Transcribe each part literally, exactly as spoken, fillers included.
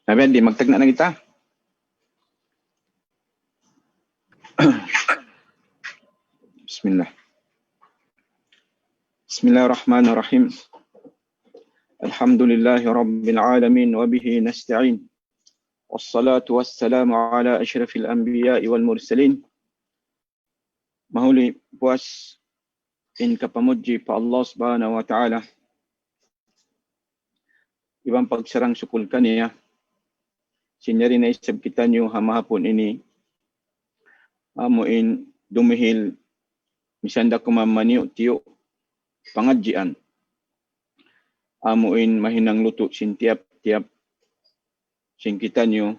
Nabi, di magtagna' na kita. Bismillah. بسم الله الرحمن الرحيم. الحمد لله رب العالمين وبه نستعين. والصلاة والسلام على أشرف الأنبياء والمرسلين. Mahuli puas in kapamudji pa Allah Subhanahu wa Ta'ala. Iban pagsarang-sukul kaniya. Sin yari na isab kitaniyu ha mahapun ini. Amu in dumihil misan da kuman maniyu'-tiyu' pangadjian. Amu in mahinang lutu' sin tiyap-tiyap sin kitaniyu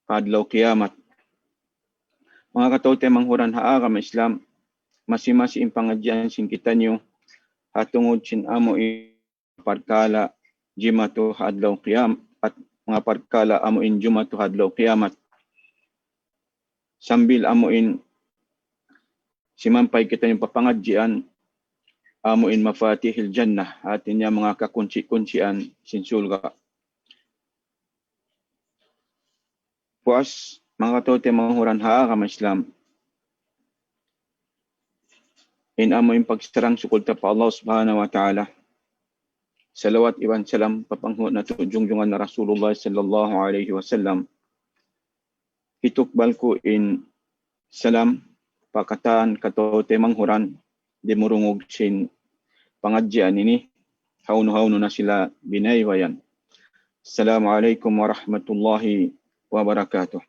pa adlaw kiyamat. Manga kataw-taymanghuran ha agama Islam, masi-masi in pangadjian sin kitaniyu, ha tungud sin amu in parkala' jimatu ha adlaw kiyamat, manga parkala' amu in jimatu ha adlaw kiyamat. Sambil amu in simampay kitaniyu pa pangadjian, amu in mafatihil jannah, hati niya manga kakunsi-kunsian sin sulga'. Puas, manga kataw-taymanghuran ha agama Islam. In amu in pagsarang-sukul ta pa Allah Subhanahu wa Ta'ala. Salawat iban salam pa panghu' natu' jungjungan Rasulullah sallallahu alayhi wasallam. Hitukbal ku in salam pa katan kataw-taymanghuran dimurungug sin pangadjian ini, hawnu-hawnu na sila binaybayan. Assalamu alaykum warahmatullahi wabarakatuh.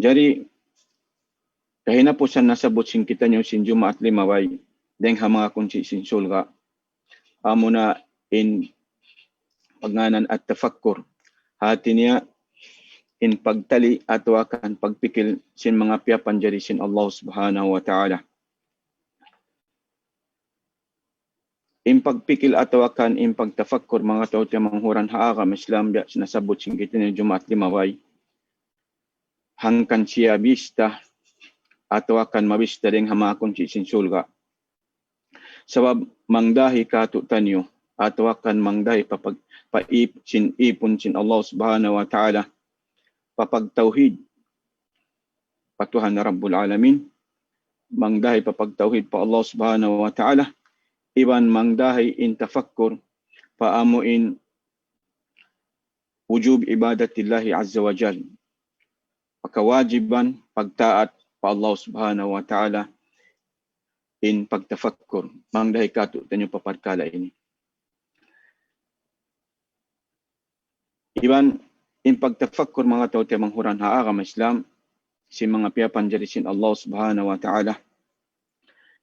Jari, kahinapusan nasabbut sin kitaniyu sin Jumaat limabay, dayng ha manga kunsi sin sulga'. Amu na in pagngānan at-tafakkur. Hati niya in pagtali' atawa kan pagpikil sin manga piyapanjari sin Allah Subhanahu wa Ta'ala. In pagpikil atawa kan in pagtafakkur, manga kataw-taymanghuran ha agama Islam, biya' sin nasabbut sin kitaniyu Jumaat limabay. Hangkan siya bista atawa kan mabista dayng ha manga kunsi sin sulga'. Sabab mangdahi kātu'niyu, atawa kan mangdahi pa pag-, pa ip-, sin ipun sin Allah Subhanahu wa Ta'ala, pa pagtawhid pa Tuhan Rabbul Alamin, mangdahi pa pagtawhid pa Allah Subhanahu wa Ta'ala, iban mangdahi in tafakkur pa amu in wujub ibadatillahi azza wa jal. Pagkawajiban pagtaat pa Allah Subhanahu wa Ta'ala in pagtafakkur. Mangdahi kātu'niyu pa parkala' ini. Iban in pagtafakkur, manga kataw-taymanghuran ha agama Islam, sin manga piyapanjari sin Allah Subhanahu wa Ta'ala.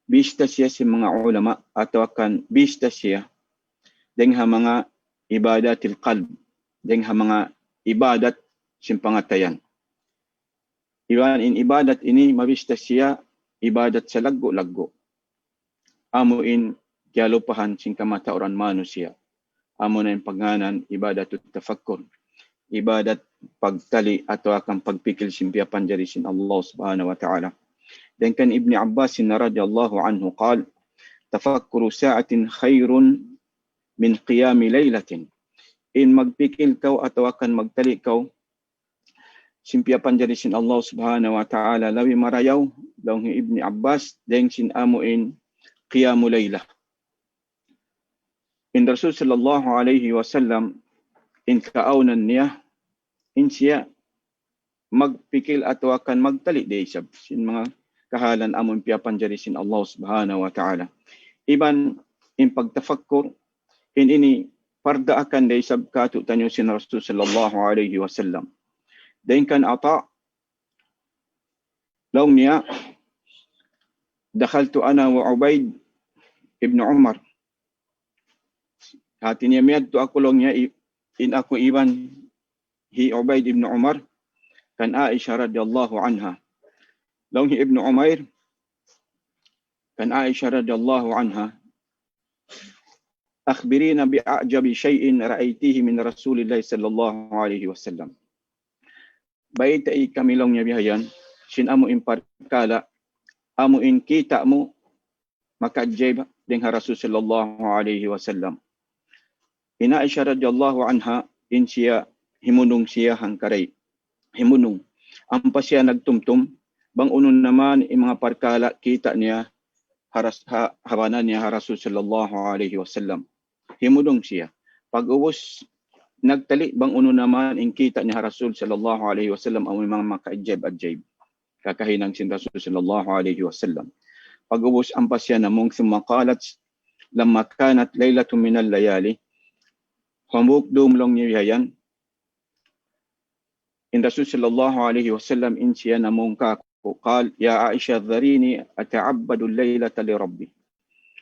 Bista siya sin manga ulama atawa kan bista siya dayng ha manga ibadatil qalb, dayng ha manga ibadat sin pangatayan. Iban in ibadat ini mabista siya ibadat salaggu'-laggu'. Amu in kiyalupahan sin kamatauran manusiya'. Amu na in pagngānan ibadatut tafakkur. Ibadat pagtali' atawa kan pagpikil sin piyapanjari sin Allah Subhanahu wa Ta'ala. Dayng kan Ibni Abbas radiyallahu anhu qal, "Tafakkuru sa'atin khayrun min qiyami laylatin." In magpikil kaw atawa kan magtali' kaw sin piyapanjari sin Allah Subhanahu wa Ta'ala, labi marayaw, laung hi Ibni Abbas, dayng sin amu in qiyamu layla. In Rasul sallallahu alayhi wasallam, in kaawnan niya, in siya magpikil atawa kan magtali' da isab sin manga kahalan amu in piyapanjari sin Allah Subhanahu wa Ta'ala. Iban in pagtafakkur, in ini pardaakan da isab kātu'niyu sin Rasul sallallahu alayhi wasallam. Dayng kan Ata, laung niya, "Dakhaltu ana wa Ubayd ibn Umar." Hati niya miyadtu aku laung niya i-, in aku iban hi Ubayd ibn Umar kan Aisha radiyallahu anha. Laung hi Ibn Umair kan Aisha radiyallahu anha, "Akhbirina bi a'jabi shay'in ra'aytihi min Rasulillahi sallallahu alayhi wasallam." Baytai kami laung niya bihayan, sin amu in parkala', amu in kita' mu makaajaib dayng ha Rasul sallallahu alayhi wasallam. In Aisha radiyallahu anha, in siya himundung siya hangkaray. Himundung. Ampa siya nagtumtum, bang unu na man in manga parkala' kita' niya ha Ras-, ha, ha bana niya ha Rasul sallallahu alayhi wasallam. Himundung siya. Pag'ubus nagtali' bang unu na man in kita' niya ha Rasul sallallahu alayhi wasallam amu in manga makaajaib-ajaib kakahinang sin Rasul sallallahu alayhi wasallam. Pag'ubus ampa siya namung, ثم قالت لما كانت ليلة من الليالي. Hambuuk dum laung niya bihayan, in Rasul sallallahu alayhi wasallam in siya namung kāku', قال يا عائشة ذريني أتعبد الليلة لربي.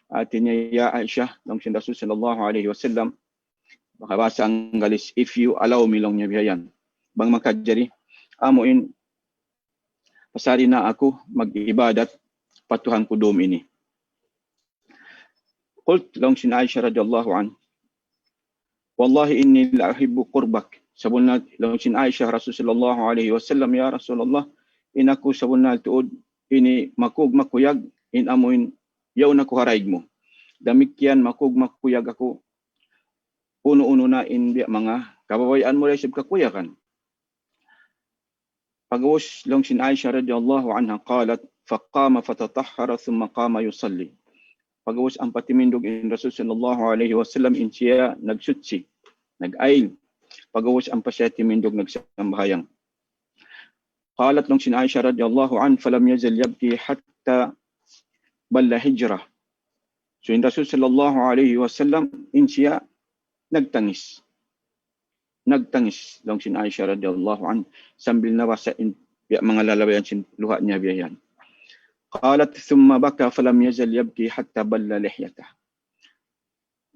Hāti niya, "Ya Aisha," laung sin Rasul sallallahu alayhi wasallam, bahasa Anggalis, "If you allow me," laung niya bihayan. Bang makajari, amu in pasari na aku mag-ibadat pa Tuhan ku dum ini. قلت, laung sin Aisha radiyallahu anha, "والله إني لأحب قربك." Sabunnal, laung sin Aisha, Rasul sallallahu alayhi wasallam, "Ya Rasulullah, in aku sabunnal tuud ini makug-makuyag in amu in yaun aku ha daig mu. Damikkiyan makug-makuyag aku unu-unu na in biya' manga kabayaan mu da isab kakuyagan." Pag'ubus laung sin Aisha radiyallahu anha, قالت فقام فتطهر ثم قام يصلي. Pag'ubus ampa timindug in Rasul sallallahu alayhi wasallam, in siya nagsuchi, nag-ayl. Pag'ubus ampa siya timindug nagsambahayang. قالت, laung sin Aisha radiyallahu anha, فلم يزل يبكي حتى بل حجره. So, in Rasul sallallahu alayhi wasallam, in siya nagtangis. Nagtangis, laung sin Aisha radiyallahu anha, sambil nabasa' in biya' manga lalabayan sin luha' niya bihayan. قالت ثم بكى فلم يزل يبكي حتى بل لحيته.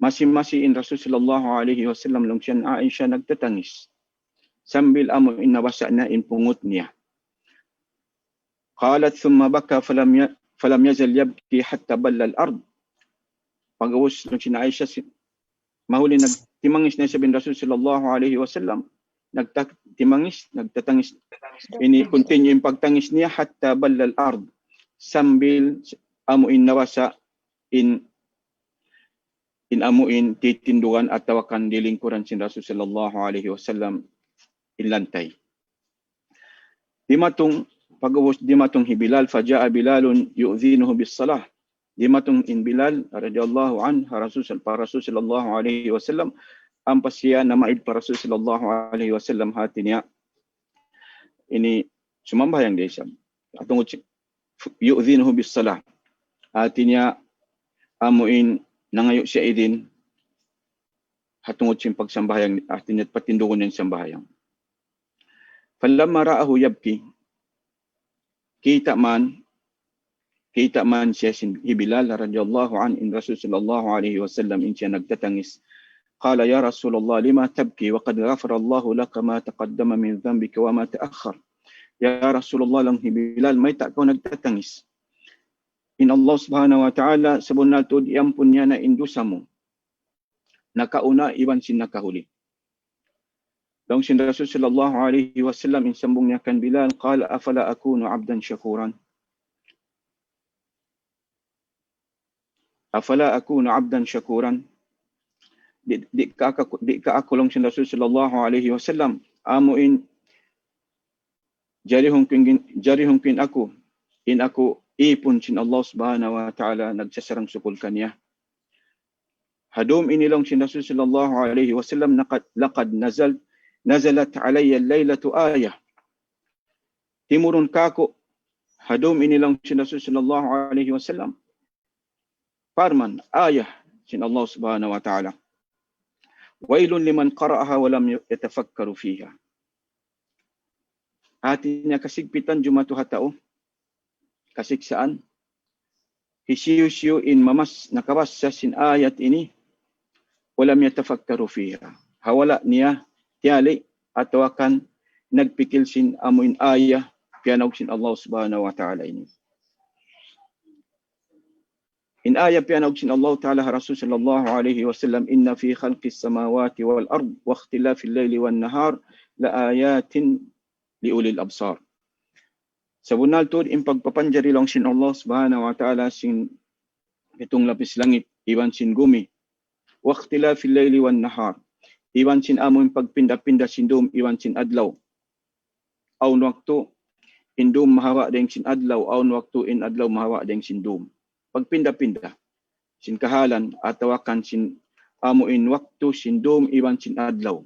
Masi-masi in Rasul sallallahu alayhi wasallam, laung sin Aisha, nagtatangis sambil amu in nabasa' niya in pungut niya. قالت ثم بكى فلم ي-، فلم يزل يبكي حتى بل الأرض. Pag'ubus laung sin Aisha, si-, mahuli nagtimangis na isab in Rasul sallallahu alayhi wasallam. Nagta-, timangis, nagtatangis. Ini continue in pagtangis niya, حتى بل الأرض. Sambil amu in nabasa' in, in amu in titindugan atawa kan lilingkuran sin Rasul sallallahu alayhi wasallam in lantay. Dimatung, pag'ubus dimatung hi Bilal, فجاء بلال يؤذنه بالصلاة. Dimatung in Bilal radiyallahu anhu, ha Rasul, pa Rasul sallallahu alayhi wasallam, ampa siya namaid pa Rasul sallallahu alayhi wasallam, hāti niya, ini sumambahayang da isab. Atungud si-, يؤذنه بالصلاة. Hāti niya, amu in nangayu' siya idin, ha tungud sin pagsambahayang, hāti niya patindugun in sambahayang. فلما رآه يبكي, kita' man, kita' man siya sin hi Bilal radiyallahu anhu, in Rasul sallallahu alayhi wasallam, in siya nagtatangis. قال يا رسول الله لم تبكي وقد غفر الله لك ما تقدم من ذنبك وما تأخر. Ya Rasulullah, laung hi Bilal, mayta' kaw nagtatangis? In Allah subhanahu wa ta'ala, sabunnal tuud iyampun niya na in dusa mu nakauna iban sin nakahuli. Laung sin Rasul sallallahu alayhi wasallam, in sambung niya kan Bilal, قال أفلا أكون عبدا شكورا؟ أفلا أكون عبدا شكورا؟ Di', di' ka aku, di' ka aku, laung sin Rasul sallallahu alayhi wasallam, amu in jarihun ku in, jarihun ku in aku, in aku ipun sin Allah subhanahu wa ta'ala nagsasarang-sukul kaniya. Ha dum ini, laung sin Rasul sallallahu alayhi wasallam, لقد، لقد نزلت، نزلت علي الليلة آية. Timurun kāku' ha dum ini, laung sin Rasul sallallahu alayhi wasallam, parman, ayat sin Allah subhanahu wa ta'ala. ويل لمن قرأها ولم يتفكر فيها. Hāti niya kasigpitan jumatu ha tau, kasiksaan, hisiyu-siyu in mamas-, nakabassa sin ayat ini, ولم يتفكر فيها. Ha wala' niya tiyali' atawa kan nagpikil sin amu in ayat piyanaug sin Allah subhanahu wa ta'ala ini. In ayat piyanaug sin Allah ta'ala ha Rasul sallallahu alayhi wasallam, إن في خلق السماوات والأرض واختلاف الليل والنهار لآيات لأولي الأبصار. Sabunnal tuud in pagpapanjari, laung sin Allah subhanahu wa ta'ala, sin pitung lapis langit iban sin gumi, واختلاف الليل والنهار. Iban sin amu in pagpinda-pinda sin dum, iban sin adlaw. Awn waktu in dum mahaba' dayn sin adlaw, awn waktu in adlaw mahaba' dayn sin dum. Pagpinda-pinda sin kahalan atawa kan sin amu in waktu sin dum iban sin adlaw.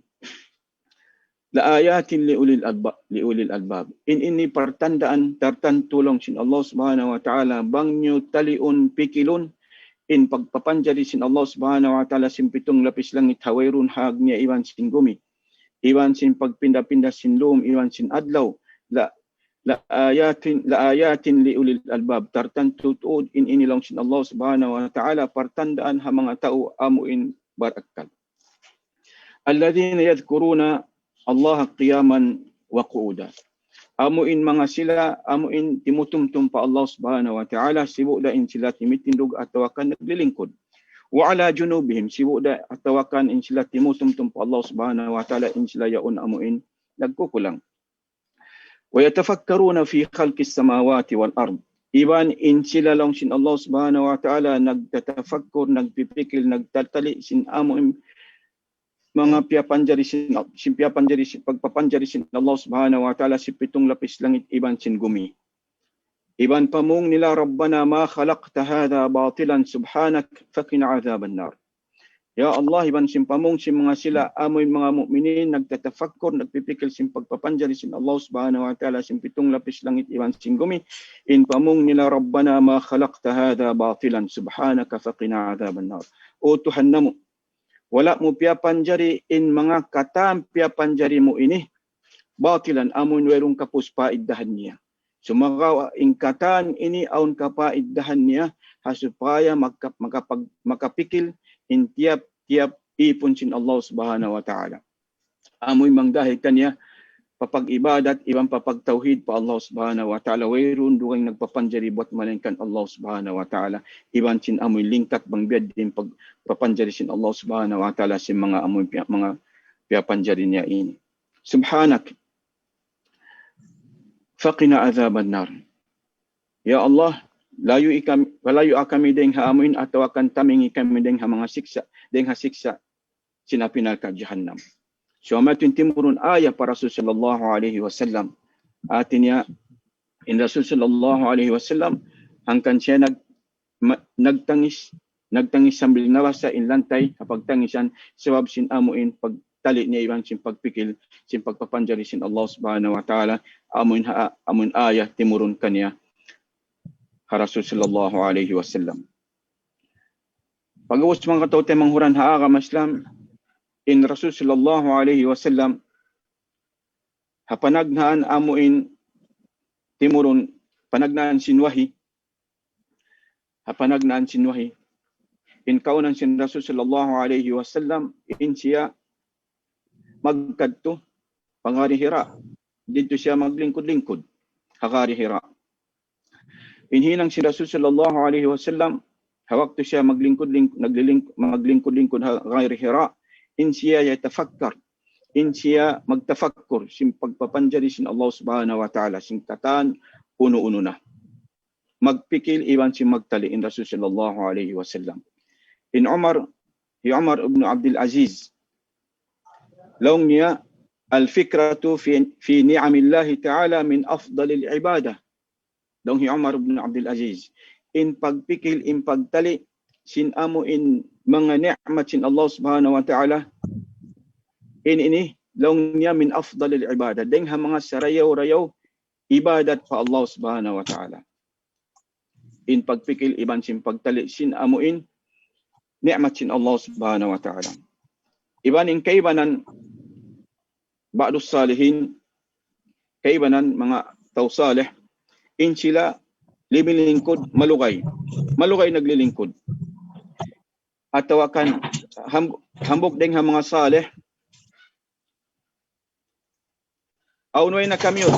لآيات لأولي الألباب، لأولي الألباب. In ini partandaan tartantu laung sin Allah Subhanahu wa Ta'ala, bang niyu taliun pikilun in pagpapanjari sin Allah Subhanahu wa Ta'ala sin pitung lapis langit ha wayruun hag niya iban sin gumi, iban sin pagpinda-pinda sin lum, iban sin adlaw. La, لآيات، لآيات لأولي الألباب. Tartantu tuud in ini laung sin Allah Subhanahu wa Ta'ala partandaan ha manga tau amu in barakkal. الذين يذكرون الله قياما وقعودا. Amu in manga sila, amu in timutumtum pa Allah Subhanahu wa Ta'ala, sibu' da in sila timitindug atawa kan naglilingkud. وعلى جنوبهم, sibu' da atawa kan in sila timutumtum pa Allah Subhanahu wa Ta'ala, in sila yaun amu in nagkukulang. ويتفكرون في خلق السماوات والأرض. Iban in sila laung sin Allah Subhanahu wa Ta'ala nagtatafakkur, nagpipikil, nagtatali sin amu in manga piyapanjari sin, sin piyapanjari sin, pagpapanjari sin Allah Subhanahu wa Ta'ala sin pitung lapis langit iban sin gumi. Iban pamung nila, ربنا ما خلقت هذا باطلا سبحانك فقنا عذاب النار. Ya Allah, iban sin pamung sin manga sila, amu in manga mu'minin, nagtatafakkur, nagpipikil sin pagpapanjari sin Allah Subhanahu wa Ta'ala sin pitung lapis langit iban sin gumi. In pamung nila, ربنا ما خلقت هذا باطلا سبحانك فقنا عذاب النار. O Tuhan namu', wala' mu piyapanjari in manga katan piyapanjari mu ini batilan, amu in wayruun kapus paiddahan niya. Sumagawa' in katan ini awn kapaiddahan niya, ha supaya maka-, makapag-, makapikil in tiyap-tiyap īpun sin Allah Subhanahu wa Ta'ala. Amu in mangdahil kaniya papag-ibadat iban papagtawhid pa Allah Subhanahu wa Ta'ala. Wayruun dugaing nagpapanjari buwat malaingkan Allah Subhanahu wa Ta'ala. Iban sin amu in lingkat bang biya' diin pagpapanjari sin Allah Subhanahu wa Ta'ala sin manga amu in piya-, manga piyapanjari niya ini. سبحانك فقنا عذاب النار. Ya Allah, layu' kami, layu' kami dayn ha amu in atawa kan tamingi kami dayn ha manga siksa', dayn ha siksa' sin api narka' jahannam. So, amu yadtu in timurun ayat pa Rasul sallallahu alayhi wasallam. Hāti niya, in Rasul sallallahu alayhi wasallam, hangkan siya nag-, ma-, nagtangis, nagtangis sambil nabasa in lantay, ha pagtangisan, sabab sin amu in pagtali niya iban sin pagpikil, sin pagpapanjari sin Allah Subhanahu wa Ta'ala, amu in ha-, amu in ayat timurun kaniya ha Rasul sallallahu alayhi wasallam. Pag'ubus manga kataymanghuran ha agama Islam, in Rasul sallallahu alayhi wasallam, ha panagnaan amu in timurun, panagnaan sin wahi, ha panagnaan sin wahi. In kaawnan sin Rasul sallallahu alayhi wasallam, in siya magkadtu pa Ghari Hira. Didtu siya maglingkud-lingkud ha Ghari Hira. In hinang sin Rasul sallallahu alayhi wasallam, ha waktu siya maglingkud-ling-, nagliling-, maglingkud-lingkud ha Ghari Hira, in siya yatafakkar, in siya magtafakkur sin pagpapanjari sin Allah Subhanahu wa Ta'ala, sin katan unu-unu na. Magpikil iban sin magtali in Rasul sallallahu alayhi wasallam. In Umar, hi Umar ibn Abdul Aziz, laung niya, الفكرة في، في نعم الله تعالى من أفضل العبادة. Laung hi Umar ibn Abdul Aziz, in pagpikil, in pagtali sin amu in manga ni'mat sin Allah Subhanahu wa Ta'ala, in ini, laung niya, من أفضل العبادة. Dayn ha manga sarayaw-rayaw ibadat pa Allah Subhanahu wa Ta'ala. In pagpikil iban sin pagtali sin amu in ni'mat sin Allah Subhanahu wa Ta'ala. Iban in kaibanan ba'dus salihin, kaibanan manga tau salih, in sila limilingkud malugay. Malugay naglilingkud. Atawa kan ham-, hambuuk dayn ha manga salih, awn way naka-mute.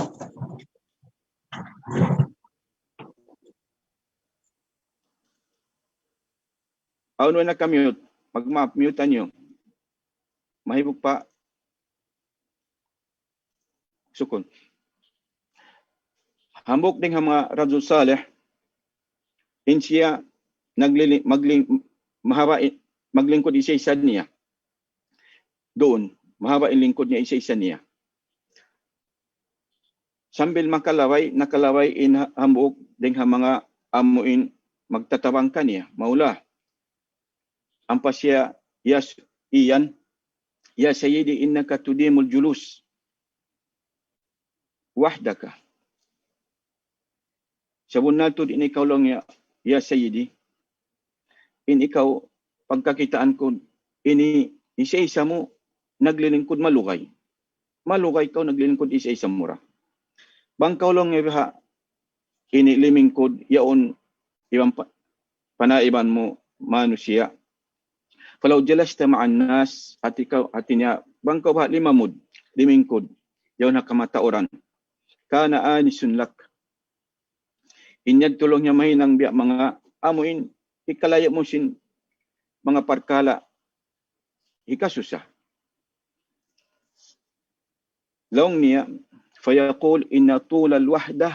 Awn way naka-mute. Magmaap, mute niyu. Mahibuk pa. Sukun. Hambuuk dayn ha manga rajul salih, in siya naglili-, magling-, mahaba' i-, maglingkud isa-isa niya. Duun, mahaba' in lingkud niya isa-isa niya. Sambil makalabay, nakalabay in ha-, hambuuk dayn ha manga amu in magtatabang kaniya, maula. Ampa siya, ya s-, iyan, "Ya Sayyidi, innaka tudimul julus wahdaka." Sabunnal tuud in ikaw laung niya, ya Sayyidi, in ikaw pagkakitaan ku, ini isa-isa mu naglilingkud malugay. Malugay kaw naglilingkud isa-isa mu ra. Bang kaw laung niya biha', ini limingkud, yaun iban pa-, panaiban mu manusiya'. فلو جلست مع الناس, hati kaw, hati niya, bang kaw biha' limamud, limingkud, yaun ha kamatauran. كان آنس لك. In yadtu laung niya mahinang biya' manga amu in hikalayu' mu sin manga parkala' hikasusa. Laung niya, فيقول إن طول الوحدة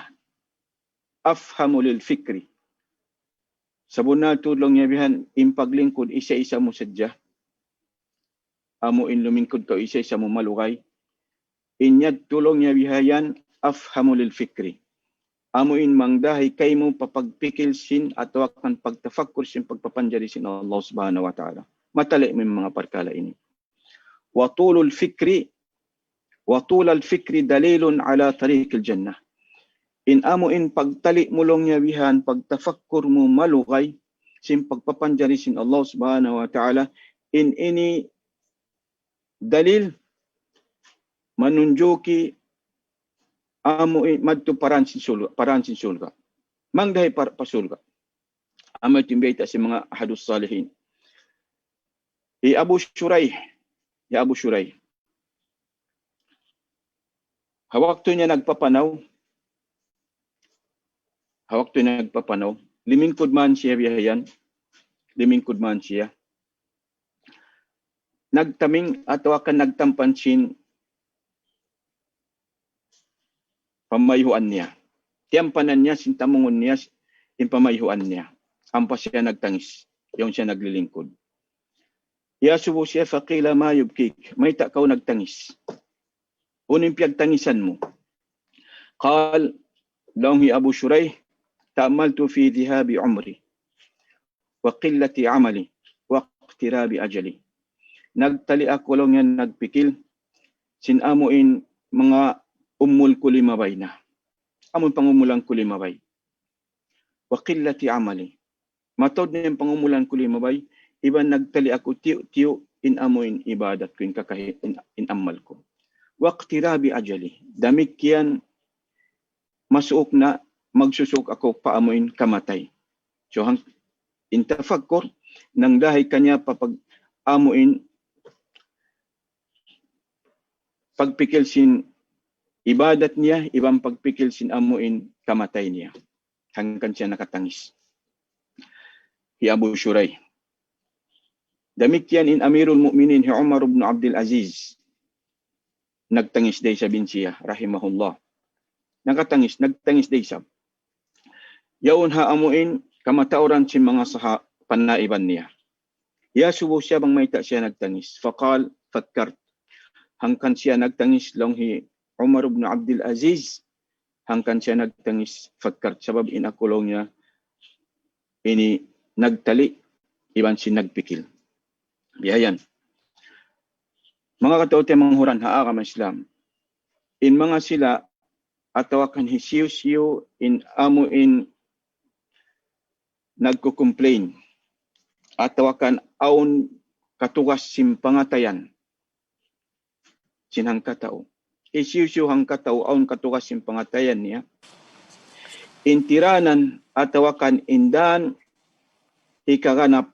أفهم للفكر. Sabunnal tuud laung niya bihan in paglingkud isa-isa mu sadja. Amu in lumingkud kaw isa-isa mu malugay. In yadtu laung niya bihayan أفهم للفكر. Amu in mangdahi kaymu pa pagpikil sin atawa kan pagtafakkur sin pagpapanjari sin Allah Subhanahu wa Ta'ala. Matali' mu in manga parkala' ini. وطول الفكر، وطول الفكر دليل على طريق الجنة. In amu in pagtali' mu laung niya bihan, pagtafakkur mu malugay, sin pagpapanjari sin Allah Subhanahu wa Ta'ala, in ini dalil manunjuki amu in madtu pa dān sin surga', pa dān sin surga'. Mangdahi pa, pa surga'. Amu yadtu in bayta' sin manga ahadus salihin. Hi Abu Shuraih, hi Abu Shuraih. Ha waktu niya nagpapanaw, ha waktu niya nagpapanaw, limingkud man siya bihayan, limingkud man siya. Nagtaming atawa kan nagtampan sin pamayhuan niya. Tiyampanan niya, sin tamungun niya, in pamayhuan niya. Ampa siya nagtangis. Yaun siya naglilingkud. Iyasubu siya, فقيل ما يبكيك. Mayta' kaw nagtangis? Unu in piyagtangisan mu? قال, laung hi Abu Shuraih, تأملت في ذهاب عمري وقلة عملي واقتراب أجلي. Nagtali aku laung niya nagpikil sin amu in manga umul ku limabay na. Amu in pangumulan ku limabay. وقلة عملي. Mataud na in pangumulan ku limabay, iban nagtali aku tiyu'-tiyu' in amu in ibadat ku, in kakahi-, in, in amal ku. واقتراب أجلي. Damikkiyan masuuk na, magsusuuk aku pa amu in kamatay. So, hang, in tafakkur, nangdahi kaniya pa pag-, amu in pagpikil sin ibadat niya, iban pagpikil sin amu in kamatay niya. Hangkan siya nakatangis. Hi Abu Shuraih. Damikkiyan in Amirul Mu'minin hi Umar ibn Abdul Aziz. Nagtangis da isab in siya, rahimahullah. Nakatangis, nagtangis da isab. Yaun ha amu in kamatauran sin manga saha-, panaiban niya. Iyasubu siya bang mayta' siya nagtangis. فقال: فكرت. Hangkan siya nagtangis laung hi Umar ibn Abdul Aziz, hangkan siya nagtangis, فكرت. Sabab in aku laung niya ini nagtali iban sin nagpikil. Bihayan. Manga kataymanghuran ha agama Islam. In manga sila atawa kan hisiyu-siyu in amu in nagko-complain atawa kan awn katugas sin pangatayan sin hangkatau. Hisiyu-siyu hangkatau awn katugas sin pangatayan niya. In tiranan atawa kan in dan hikaganap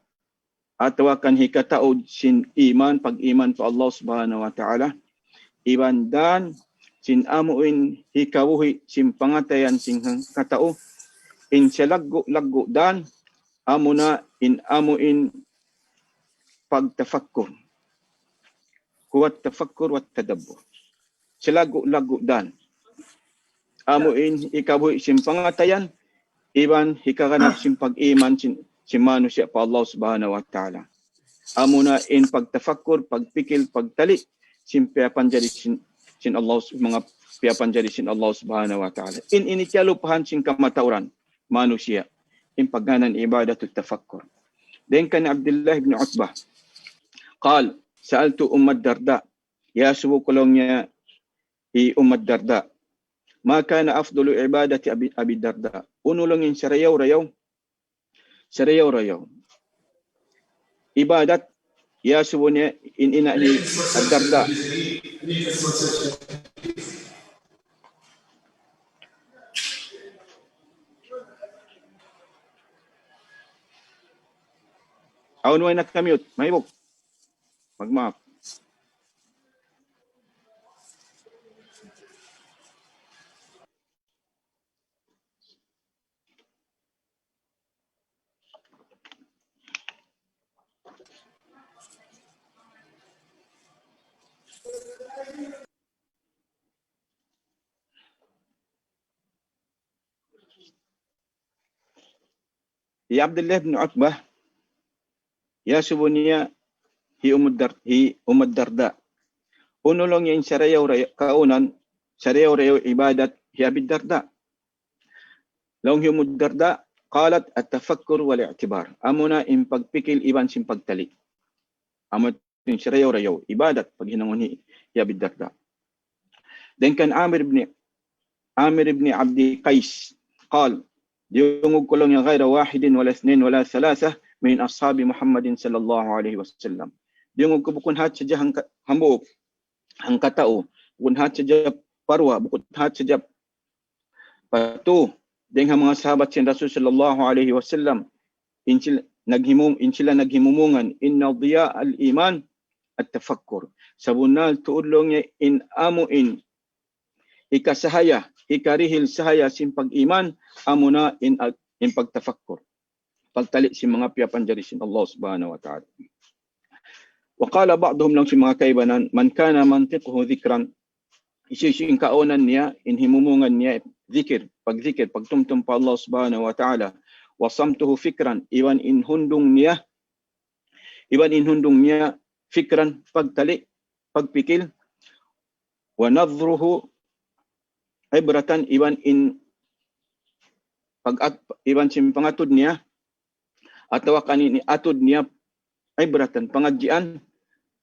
atawa kan hikataud sin iman, pag-iman pa Allah Subhanahu wa Ta'ala. Iban dan sin amu in hikabuhi' sin pangatayan sin hangkatau, in salaggu'-laggu' dan, amuna in amu in pagtafakkur. هو التفكر والتدبر. Salaggu'-laggu' dan. Amu in hikabuhi' sin pangatayan, iban hikaganap sin pag-iman sin, sin manusiya' pa Allah Subhanahu wa Ta'ala. amuna in pagtafakkur, pagpikil, pagtali' sin piyapanjari sin, sin Allah, manga piyapanjari sin Allah Subhanahu wa Ta'ala. In ini tiyalupahan sin kamatauran manusiya', in pagngānan ibadatut tafakkur. Dayn kan Abdullah ibn Utbah, قال: سألت أم الدرداء, iyasubu ku laung niya hi Ummu Darda, ما كان أفضل عبادة أبي، أبي الدرداء. Unu laung in sarayaw-rayaw, sarayaw-rayaw ibadat, iyasubu niya in ina' hi Ad-Darda. Awn way naka-mute, mahibuk. Magmaap. Hi Abdullah bin Utbah, iyasubu niya hi Ummu Dar-, hi Ummu Darda. Unu laung niya in sarayaw-rayaw, kaunan, sarayaw-rayaw ibadat hi Abi Darda. Laung hi Ummu Darda, قالت: التفكر والاعتبار. Amuna in pagpikil iban sin pagtali'. Amu in sarayaw-rayaw ibadat paghinangun hi, hi Abi Darda. Dayn kan Amir ibn, Amir ibn Abdi Qais, قال: Diyungug ku laung niya غير واحد ولا اثنين ولا ثلاثة من أصحاب محمد صلى الله عليه وسلم. Diyungug ku bukun hat sadja hangka-, hambuuk, hangkatau, bukun hat sadja pa duwa, bukun hat sadja pa tū, dayn ha manga sahabat sin Rasul sallallahu alayhi wasallam, in sila naghimu-, in sila naghimumungan, إن ضياء الإيمان التفكر. Sabunnal tuud laung niya in amu in hikasahaya, hikarihil sahaya sin pag-iman, amuna in ag-, in pagtafakkur. Pagtali' sin manga piyapanjari sin Allah Subhanahu wa Ta'ala. وقال بعضهم, laung sin manga kaibanan, من كان منطقه ذكرا, hisiyu-siyu in kaunan niya, in himumungan niya, zikir, pagzikir, pagtumtum pa Allah Subhanahu wa Ta'ala, وصمته فكرا, iban in hundung niya, iban in hundung niya, فكرا, pagtali', pagpikil, ونظره عبرة, iban in pag-, iban sin pangatud niya, atawa kan in atud niya, عبرة, pangadjian,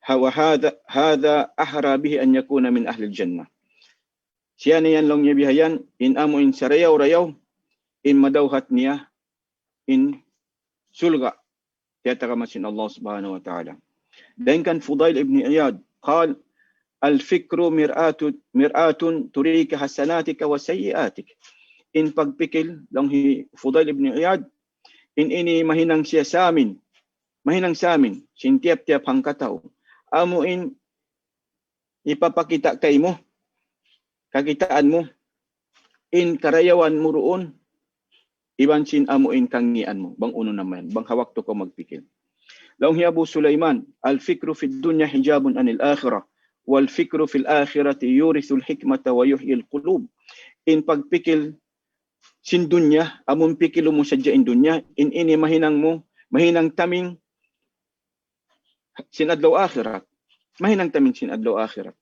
ha-, وهذا، هذا أحرى به أن يكون من أهل الجنة. Siya na yan laung niya bihayan, in amu in sarayaw-rayaw, in madawhat niya, in surga', tiyatagama sin Allah Subhanahu wa Ta'ala. Dayn kan Fudail ibn Iyad, قال: الفكر مرآة، مرآة تريك حسناتك وسيئاتك. In pagpikil, laung hi Fudail ibn Iyad, in ini mahinang siya samin, mahinang samin, sin tiyap-tiyap hangkatau. Amu in hipapakita' kaymu, kakitaan mu, in karayawan mu duun, iban sin amu in kangīan mu, bang unu na mayan, bang ha waktu kaw magpikil. Laung hi Abu Sulaiman, الفكر في الدنيا حجاب عن الآخرة، والفكر في الآخرة يورث الحكمة ويحيي القلوب. In pagpikil sin dunya, amun pikilu mu sadja in dunya, in ini mahinang mu, mahinang taming sin adlaw akhirat. Mahinang taming sin adlaw akhirat.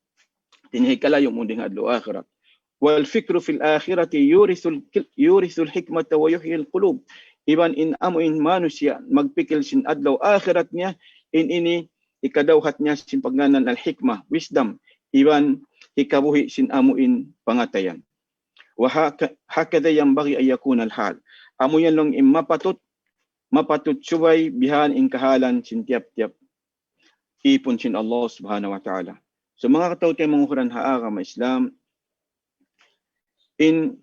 Dayn ha hikalayu' mu dayn ha adlaw akhirat. والفكر في الآخرة يورث ال-، يورث الحكمة ويحيي القلوب. Iban in amu in manusiya' magpikil sin adlaw akhirat niya, in ini hikadawhat niya sin pagngānan al-hikmah, wisdom, iban hikabuhi' sin amu in pangatayan. وهك-، هكذا ينبغي أن يكون الحال. Amu yan laung in mapatut, mapatut subay bihan in kahalan sin tiyap-tiyap īpun sin Allah Subhanahu wa Ta'ala. So, manga kataymanghuran ha agama Islam, in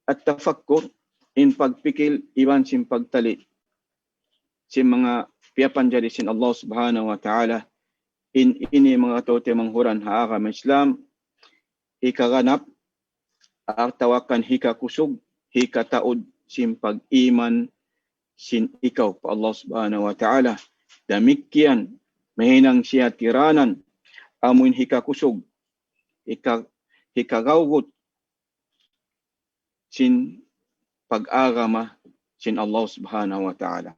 at-tafakkur, in pagpikil, iban sin pagtali' sin manga piyapanjari sin Allah Subhanahu wa Ta'ala, in ini manga kataymanghuran ha agama Islam, hikaganap, atawa kan hikakusug, hikataud sin pag-iman sin ikaw pa Allah Subhanahu wa Ta'ala. Damikkiyan, mahinang siya tiranan, amuin hikakusug, hika-, hikagawgut sin pag-agama sin Allah Subhanahu wa Ta'ala.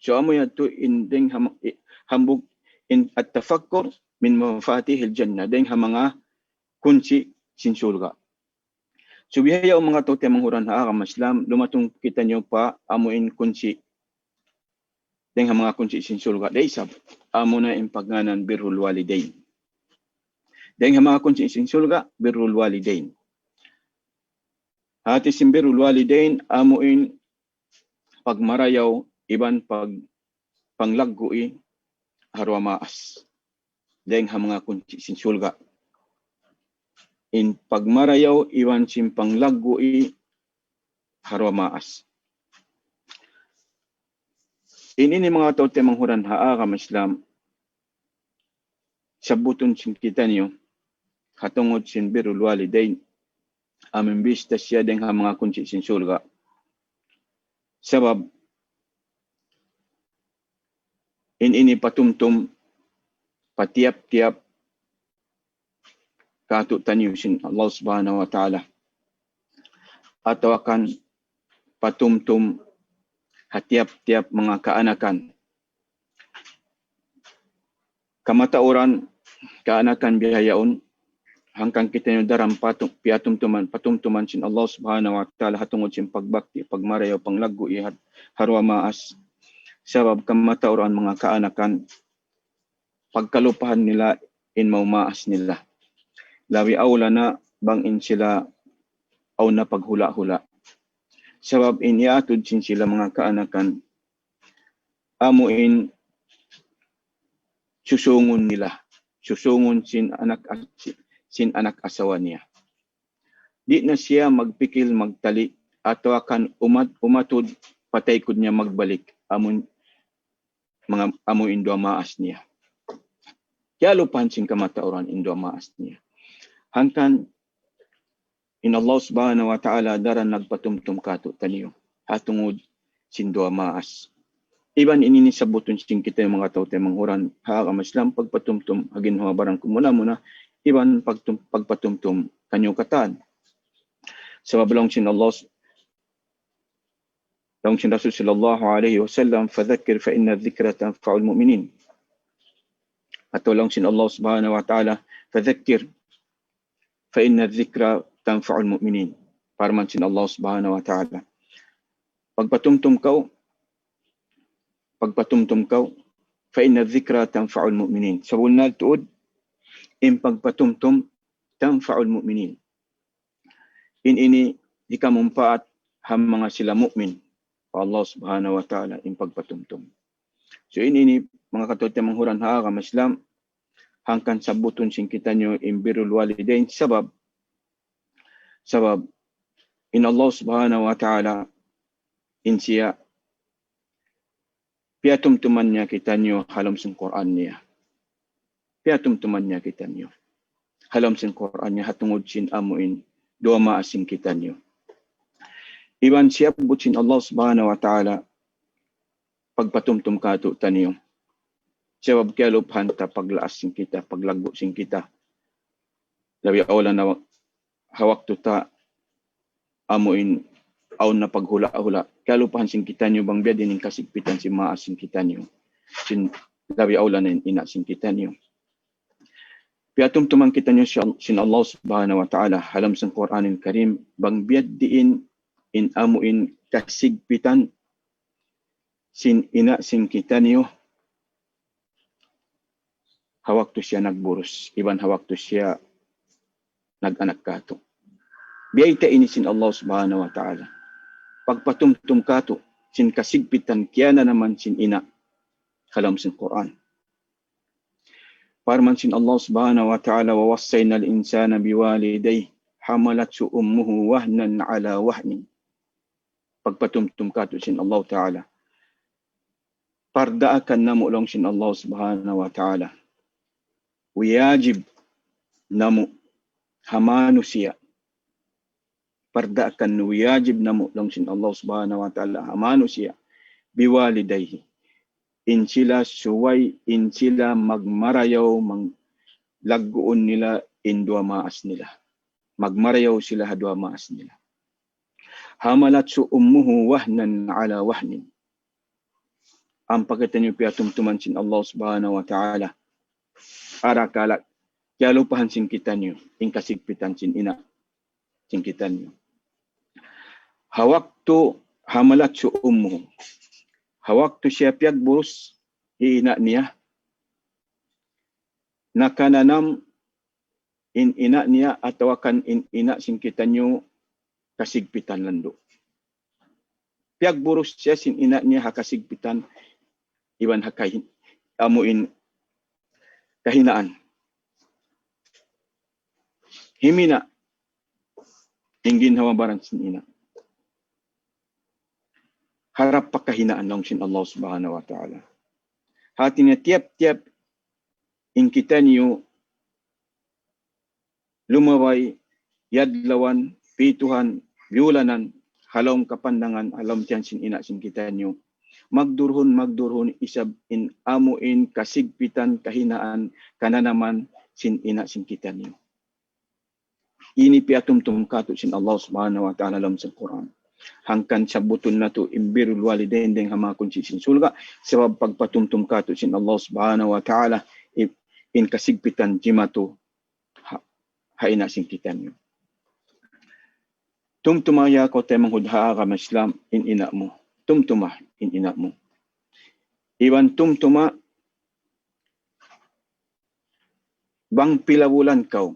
So, amu yadtu in dayn ha ma-, i-, hambuuk in at-tafakkur min mafatihil jannah, dayn ha manga kunsi' sin surga'. So bihaun manga tau tiyamanghuran ha agama Islam, lumatung kitaniyu pa amu in kunsi', dayn ha manga kunsi' sin surga', da isab, amu na in pagngānan birrul walidain. Dayn ha manga kunsi' sin surga', birrul walidain. Hāti sin birrul walidain, amu in pagmarayaw iban pag-, panglaggu'i ha duwa maas. Dayn ha manga kunsi' sin surga'. In pagmarayaw iban sin panglaggu'i ha duwa maas. In ini manga tau tiyamanghuran ha agama Islam, sabbutun sin kitaniyu, ha tungud sin birrul walidain, amu in bista siya dayn ha manga kunsi' sin surga'. Sabab, in ini patumtum, pa tiyap-tiyap, kātu'niyu sin Allah Subhanahu wa Ta'ala. Atawa kan patumtum ha tiyap-tiyap manga kaanakan. Kamatauran kaanakan bihaun, hangkan kitaniyu daran patu-, piyatumtuman, patumtuman sin Allah Subhanahu wa Ta'ala ha tungud sin pagbakti, pagmarayaw, panglaggu'i ha duwa maas. Sabab kamatauran manga kaanakan, pagkalupahan nila in manga maas nila. Labi awla na bang in sila awn na paghula'-hula'. Sabab in iyaatud sin sila manga kaanakan, amu in susungun nila, susungun sin anak as-, sin anak asawa niya. Di' na siya magpikil magtali atawa kan umat-, umatud pa taykud niya magbalik, amun manga, amu in duwa maas niya. Kiyalupahan sin kamatauran in duwa maas niya. Hangkan in Allah Subhanahu wa Ta'ala daran nagpatumtum kātu'niyu ha tungud sin duwa maas. Iban ini in sabbutun sin kitaniyu manga tau tiyamanghuran ha agama Islam, pagpatumtum ha ginhawa-baran kumuna-muna, iban pagtum-, pagpatumtum kaniyu katan. Sabab laung sin Allah, laung sin Rasul sallallahu alayhi wasallam, فذكر فإن الذكرى تنفع المؤمنين. Atawa laung sin Allah Subhanahu wa Ta'ala, فذكر فإن الذكرى تنفع المؤمنين. Parman sin Allah Subhanahu wa Ta'ala, pagpatumtum kaw, pagpatumtum kaw, فإن الذكرى تنفع المؤمنين. Sabunnal tuud, in pagpatumtum, تنفع المؤمنين. In ini hikamumpaat ha manga sila mu'min pa Allah Subhanahu wa Ta'ala in pagpatumtum. So in ini manga kataw-taymanghuran ha agama Islam, hangkan sabbutun sin kitaniyu in birrul walidain sabab, sabab in Allah Subhanahu wa Ta'ala in siya piyatumtuman niya kitaniyu ha lawm sin Qur'an niya. Piyatumtuman niya kitaniyu ha lawm sin Qur'an niya ha tungud sin amu in duwa maas sin kitaniyu. Iban siyabbut sin Allah Subhanahu wa Ta'ala pagpatumtum kātu'niyu. Sabab kiyalupahan ta paglaas sin kita, paglaggu' sin kita. Labi awla na ha waktu ta amu in awn na paghula'-hula'. Kiyalupahan sin kitaniyu bang biya' diin in kasigpitan sin maas sin kitaniyu. Sin labi awla na in ina' sin kitaniyu. Piyatumtuman kitaniyu sin, sin Allah Subhanahu wa Ta'ala ha lawm sin Qur'anil Karim, bang biya' diin in amu in kasigpitan sin ina' sin kitaniyu ha waktu siya nagburus, iban ha waktu siya nag-anak kātu'. Biyayta' ini sin Allah Subhanahu wa Ta'ala. Pagpatumtum kātu' sin kasigpitan kiyananaman sin ina' ha lawm sin Qur'an. Parman sin Allah Subhanahu wa Ta'ala, ووصينا الإنسان بوالديه حملته أمه وهنا على وهن. Pagpatumtum kātu' sin Allah Ta'ala. Pardaakan namu' laung sin Allah Subhanahu wa Ta'ala. Wajib namu' ha manusiya'. Pardaakan, wajib namu' laung sin Allah Subhanahu wa Ta'ala ha manusiya'. بوالديه. In sila subay, in sila magmarayaw, mang-, lagguun nila in duwa maas nila. Magmarayaw sila ha duwa maas nila. حملته أمه وهنا على وهن. ampa kitaniyu piyatumtuman sin Allah Subhanahu wa Ta'ala. Arakala' kiyalupahan sin kitaniyu in kasigpitan sin ina' sin kitaniyu. Ha waktu hamalat ummuhu, ha waktu siya piyagburus hi ina' niya, nakananam in ina' niya atawa kan in ina' sin kitaniyu kasigpitan landu'. Piyagburus siya sin ina' niya ha kasigpitan iban ha kahin-, amu in kahinaan. Himina' in ginhawa-baran sin ina'. Harap pa kahinaan laung sin Allah Subhanahu wa Ta'ala. Hati niya tiyap-tiyap in kitaniyu lumabay, yadlawan, pituhan, biyulanan, ha lawm kapandangan, ha lawm tiyan sin ina' sin kitaniyu. Magduruhun, magduruhun isab in amu in kasigpitan, kahinaan, kananaman sin ina' sin kitaniyu. Ini piyatumtum katu' sin Allah Subhanahu wa Ta'ala ha lawm sin Qur'an. Hangkan sabbutun natu' in birrul walidain dayn ha manga kunsi' sin surga', sabab pagpatumtum katu' sin Allah Subhanahu wa Ta'ala i-, in kasigpitan jimatu ha, ha ina' sin kitaniyu. Tumtuma ya kaw taymanghud ha agama Islam in ina' mu. Tumtuma in ina' mu. Iban tumtuma bang pila bulan kaw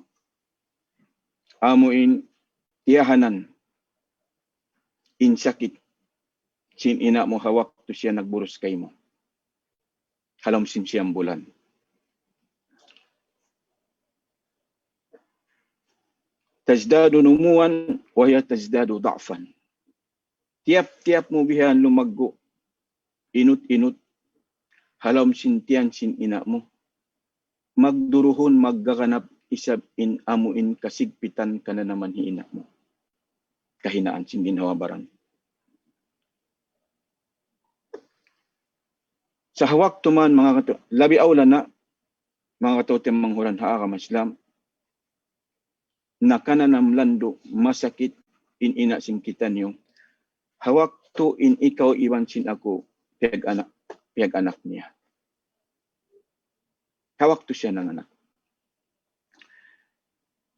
amu in tiyahanan in sakit sin ina' mu ha waktu siya nagburus kaymu. Ha lawm sin siyam bulan. تزداد نموا وهي تزداد ضعفا. Tiyap-tiyap mu bihan lumaggu', inut-inut, ha lawm sin tiyan sin ina' mu. Magduruhun, maggaganap isab in amu in kasigpitan kananaman hi ina' mu. Kahinaan sin ginhawa-baran. Sa' ha waktu man, manga katu-, labi awla na, manga kataw-taymanghuran ha agama Islam, nakananam landu' masakit in ina' sin kitaniyu. Ha waktu in ikaw iban sin aku piyag-anak, piyag-anak niya. Ha waktu siya nanganak.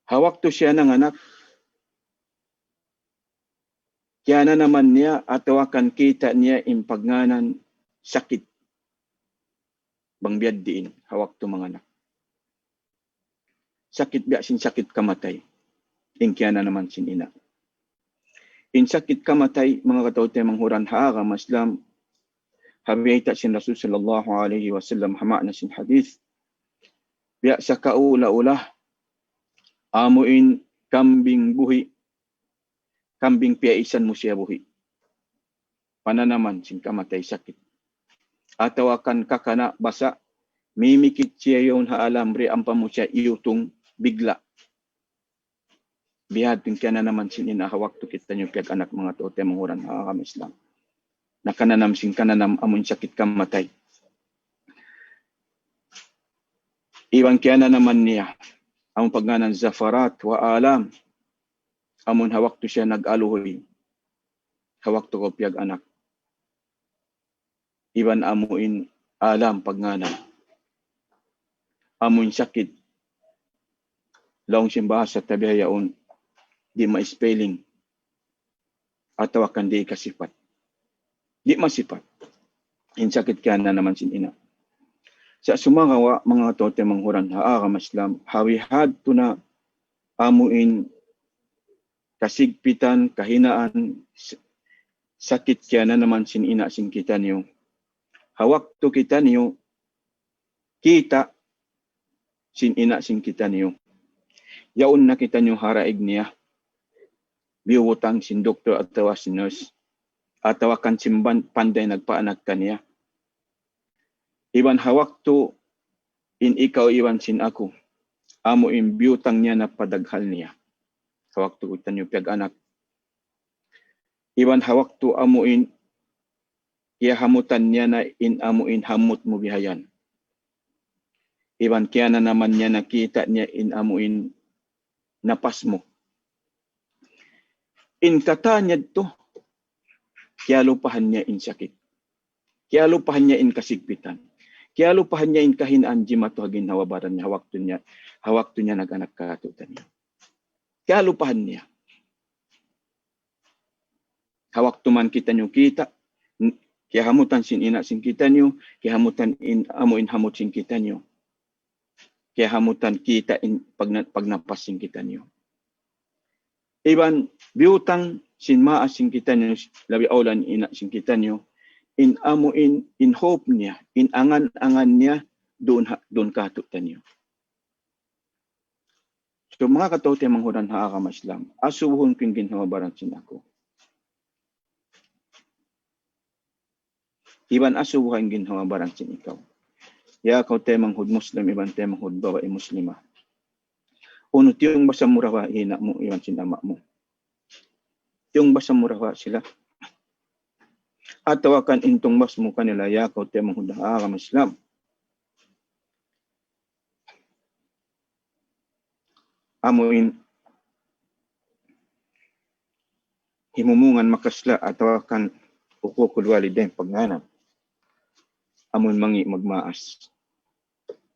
Ha waktu siya nanganak, kiyananaman niya atawa kan kita' niya in pagngānan sakit. Bang biya' diin, ha waktu manganak. Sakit biya' sin sakit kamatay. In kiyananaman sin ina'. In sakit kamatay, manga kataw-taymanghuran ha agama Islam, ha biyayta' sin Rasul sallallahu alayhi wasallam, ha ma'na sin hadith. Biya' sa kaula-ula, amu in kambing buhi', kambing piyaisan mu siya buhi'. Pananaman sin kamatay sakit. Atawa kan kakana' basa', mimikit siya yaun ha alamri ampa mu siya iyutung bigla'. Bihadtu in kiyananaman sin ina' ha waktu kitaniyu piyag-anak, manga kataw-taymanghuran ha agama Islam. Nakananam sin kananam amun sakit kamatay. Iban kiyananaman niya, amun pagngānan zafarat wa alam, amun ha waktu siya nag-aluhuy, ha waktu kaw piyag-anak. Iban amu in alam pagngānan. Amu in sakit. Laung sin bahasa ta bihaun, di' ma-spelling. Atawa kan di' kasipat. Di' masipat. In sakit kiyananaman sin ina'. Sa' sumagawa', manga kataw-taymanghuran ha agama Islam, ha bihadtu na amu in kasigpitan, kahinaan, s-, sakit kiyananaman sin ina' sin kitaniyu. Ha waktu kitaniyu kita' sin ina' sin kitaniyu, yaun na kitaniyu ha daig niya, biyutang sin doktor atawa sin nurse, atawa kan sin ban-, panday nagpaanak kaniya. Iban ha waktu in ikaw iban sin aku, amu in biyutang niya na pa daghal niya. Ha waktu kitaniyu piyag-anak. Iban ha waktu amu in kiyahamutan niya na in amu in hamut mu bihayan. Iban kiyananaman niya na kita' niya in amu in napas mu. In katan niya tu, kiyalupahan niya in sakit. Kiyalupahan niya in kasigpitan. Kiyalupahan niya in kahinaan jimatu ha ginhawa-baran niya, ha waktu niya, ha waktu niya nag-anak kātu'niyu. Kiyalupahan niya. Ha waktu man kitaniyu kita', n-, kiyahamutan sin ina' sin kitaniyu, kiyahamutan in, amu in hamut sin kitaniyu. Kiyahamutan kita' in pagna-, pagnapas sin kitaniyu. Iban biyutang sin maas sin kitaniyu, labi awla in ina' sin kitaniyu, in amu in, in hope niya, in angan-angan niya, duun ha-, duun kātu'niyu. So, manga kataymanghuran ha agama Islam, asubuhun ku in ginhawa-baran sin aku. Iban asubuha in ginhawa-baran sin ikaw. Ya kaw taymanghud Muslim, iban taymanghud babai Muslimah. Unu tiyungbasan mu da in ina' mu, iban sin ama' mu. Tiyungbasan mu da sila. Atawa kan in tungbas mu kanila, ya kaw taymanghud ha agama Islam. Amu in himumungan makasla' atawa kan uququl walidain pagngānan. Amu in mangi' magmaas.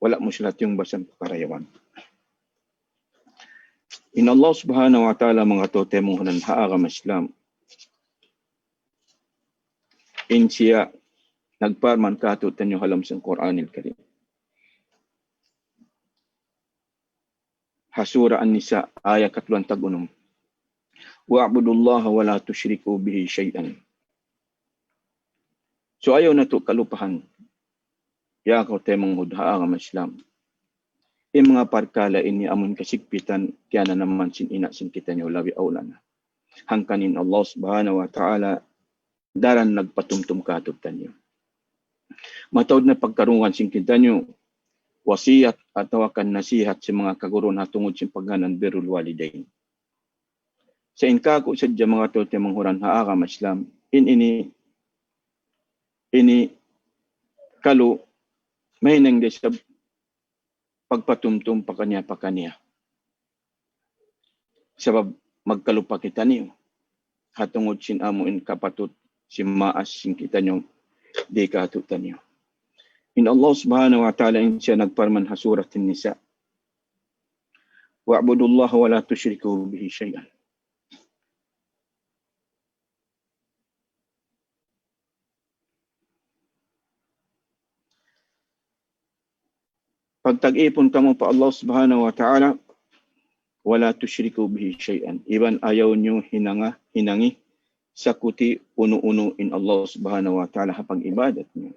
Wala' mu sila tiyungbasan pakarayawan. In Allah Subhanahu wa Ta'ala, manga kataymanghuran ha agama Islam, in siya nagparman kātu'niyu ha lawm sin Qur'anil Karim. Ha Surah An-Nisa, ayat katluan tag-unum. وَاعْبُدُوا اللَّهَ وَلَا تُشْرِكُوا بِهِ شَيْئًا. So, ayaw natu' kalupahan, ya kaw taymanghud ha agama Islam, in manga parkala' ini amun kasigpitan, kiyananaman sin ina' sin kitaniyu labi awla na. Hangkan in Allah Subhanahu wa Ta'ala daran nagpatumtum kātu'niyu. Mataud na pagkarungugan sin kitaniyu, wasiyat atawa kan nasihat sin manga kaguruhan ha tungud sin pagngānan birrul walidain. Sa' in kāku' sadja, manga kataymanghuran ha agama Islam, in ini, ini kalu mahinang da isab pagpatumtum pakaniya-pakaniya. Sabab magkalupa kitaniyu ha tungud sin amu in kapatut sin maas sin kitaniyu di kātu'niyu. In Allah Subhanahu wa Ta'ala in siya nagparman ha Surat An-Nisa, وَاعْبُدُوا اللَّهَ وَلَا تُشْرِكُوا بِهِ شَيْئًا. Pagtag-ipun kamu pa Allah Subhanahu wa Ta'ala, وَلَا تُشْرِكُوا بِهِ شَيْئًا. Iban ayaw niyu hinanga, hinangi sakuti unu-unu in Allah Subhanahu wa Ta'ala ha pag-ibadat niyu.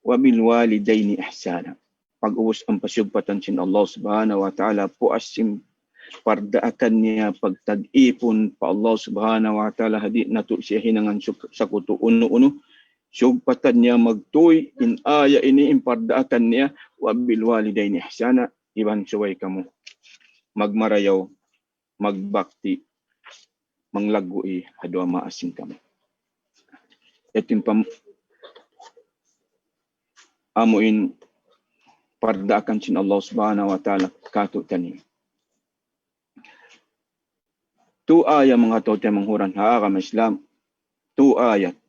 وَبِالْوَالِدَيْنِ إِحْسَانًا. Pag-ubus ampa siyugpatan sin Allah Subhanahu wa Ta'ala, puas sin pardaakan niya pagtag-ipun pa Allah Subhanahu wa Ta'ala, ha di' natu' siya hinangan suk-, sakutu unu-unu. Siyugpatan niya magtuy in aya ini in pardaakan niya, وَبِالْوَالِدَيْنِ إِحْسَانًا, iban subay kamu magmarayaw, magbakti, manglaggu'i ha duwa maas sin kamu. Yadtu in pam-, amu in pardaakan sin Allah Subhanahu wa Ta'ala kātu'niyu. Tu aya, manga kataymanghuran ha agama Islam, tu ayat.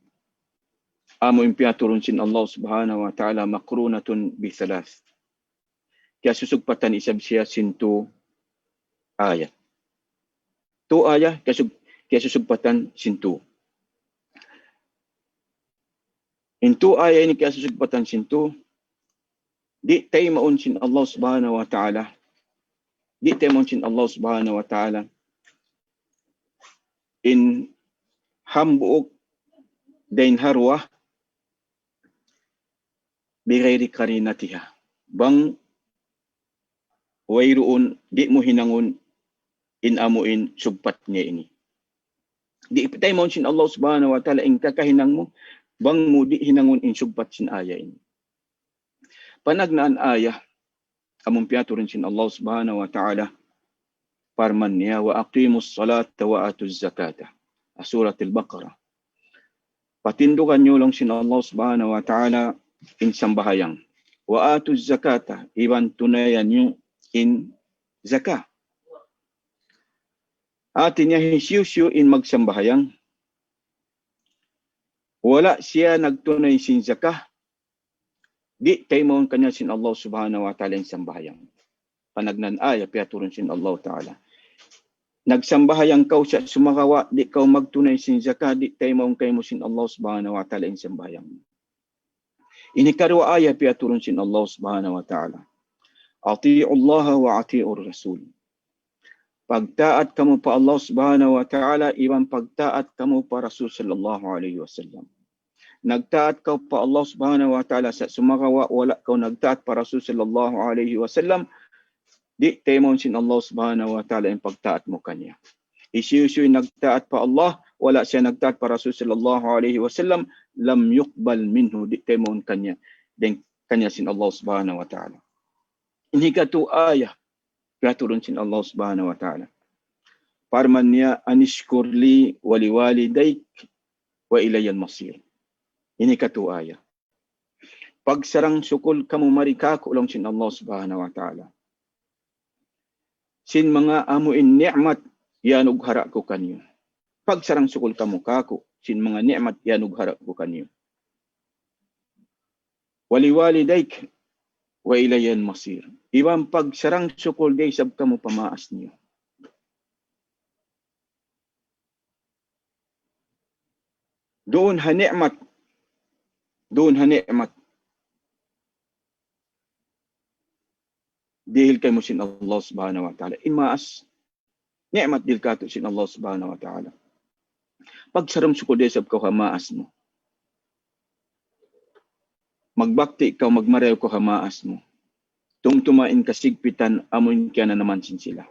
Amu in piyaturun sin Allah Subhanahu wa Ta'ala مَقْرُونَةٌ بِثَلَاثٍ. Kiyasusugpatan isab siya sin tu ayat. Tu ayat kiyasug-, kiyasusugpatan sin tu. In tu ayat ini kiyasusugpatan sin tu, di' taymaun sin Allah Subhanahu wa Ta'ala. Di' taymaun sin Allah Subhanahu wa Ta'ala in hambuuk dayn ha duwa بِغَيْرِ قَرِينَتِهَا. Bang wayruun, di' mu hinangun in amu in sugpat niya ini. Di' taymaun sin Allah Subhanahu wa Ta'ala in kakahinang mu, bang mu di' hinangun in sugpat sin aya ini. Panagnaan aya, amun piyaturun sin Allah Subhanahu wa Ta'ala, parman niya, وَأَقِيمُوا الصَّلَاةَ وَآتُوا الزَّكَاةَ. Surat Al-Baqarah. Patindugan niyu laung sin Allah Subhanahu wa Ta'ala in sambahayang. وَآتُوا الزَّكَاةَ, iban tunayan niyu in zakat. Hati niya hisiyu-siyu in magsambahayang, Wala' siya nagtunay sin zakah, di' taymaun kaniya sin Allah Subhanahu wa Ta'ala in sambahayang. Panagnaan aya piyaturun sin Allah Ta'ala. Nagsambahayang kaw sa' sumagawa', di' kaw magtunay sin zakah, di' taymaun kaymu sin Allah Subhanahu wa Ta'ala in sambahayang. Ini karuwa aya piyaturun sin Allah Subhanahu wa Ta'ala. أطيعوا الله وأطيعوا الرسول. Pagtaat kamu pa Allah Subhanahu wa Ta'ala, iban pagtaat kamu pa Rasul sallallahu alayhi wasallam. Nagtaat kaw pa Allah Subhanahu wa Ta'ala sa' sumagawa' wala' kaw nagtaat pa Rasul sallallahu alayhi wasallam, di' taymaun sin Allah Subhanahu wa Ta'ala in pagtaat mu kaniya. Hisiyu-siyu in nagtaat pa Allah, wala' siya nagtaat pa Rasul sallallahu alayhi wasallam, لم يقبل منه, di' taymaun kaniya, dayn kaniya sin Allah Subhanahu wa Ta'ala. Ini katu aya piyaturun sin Allah Subhanahu wa Ta'ala. Parman niya, أن اشكر لي ولوالديك وإلي المصير. Ini katu aya. Pagsarang-sukul kamu mari kāku' laung sin Allah Subhanahu wa Ta'ala. Sin manga amu in ni'mat iyanughara' ku kaniyu. Pagsarang-sukul kamu kāku', sin manga ni'mat iyanughara' ku kaniyu. ولوالديك وإلي المصير. Iban pagsarang-sukul da isab kamu pa maas niyu. Duun ha ni'mat. Duun ha ni'mat. Dihil kaymu sin Allah Subhanahu wa Ta'ala. In maas, ni'mat dihil kātu' sin Allah Subhanahu wa Ta'ala. Pagsarang-sukul da isab kaw ha maas mu. Magbakti kaw, magmarayaw kaw ha maas mu. Tumtuma in kasigpitan amu in kiyananaman sin sila.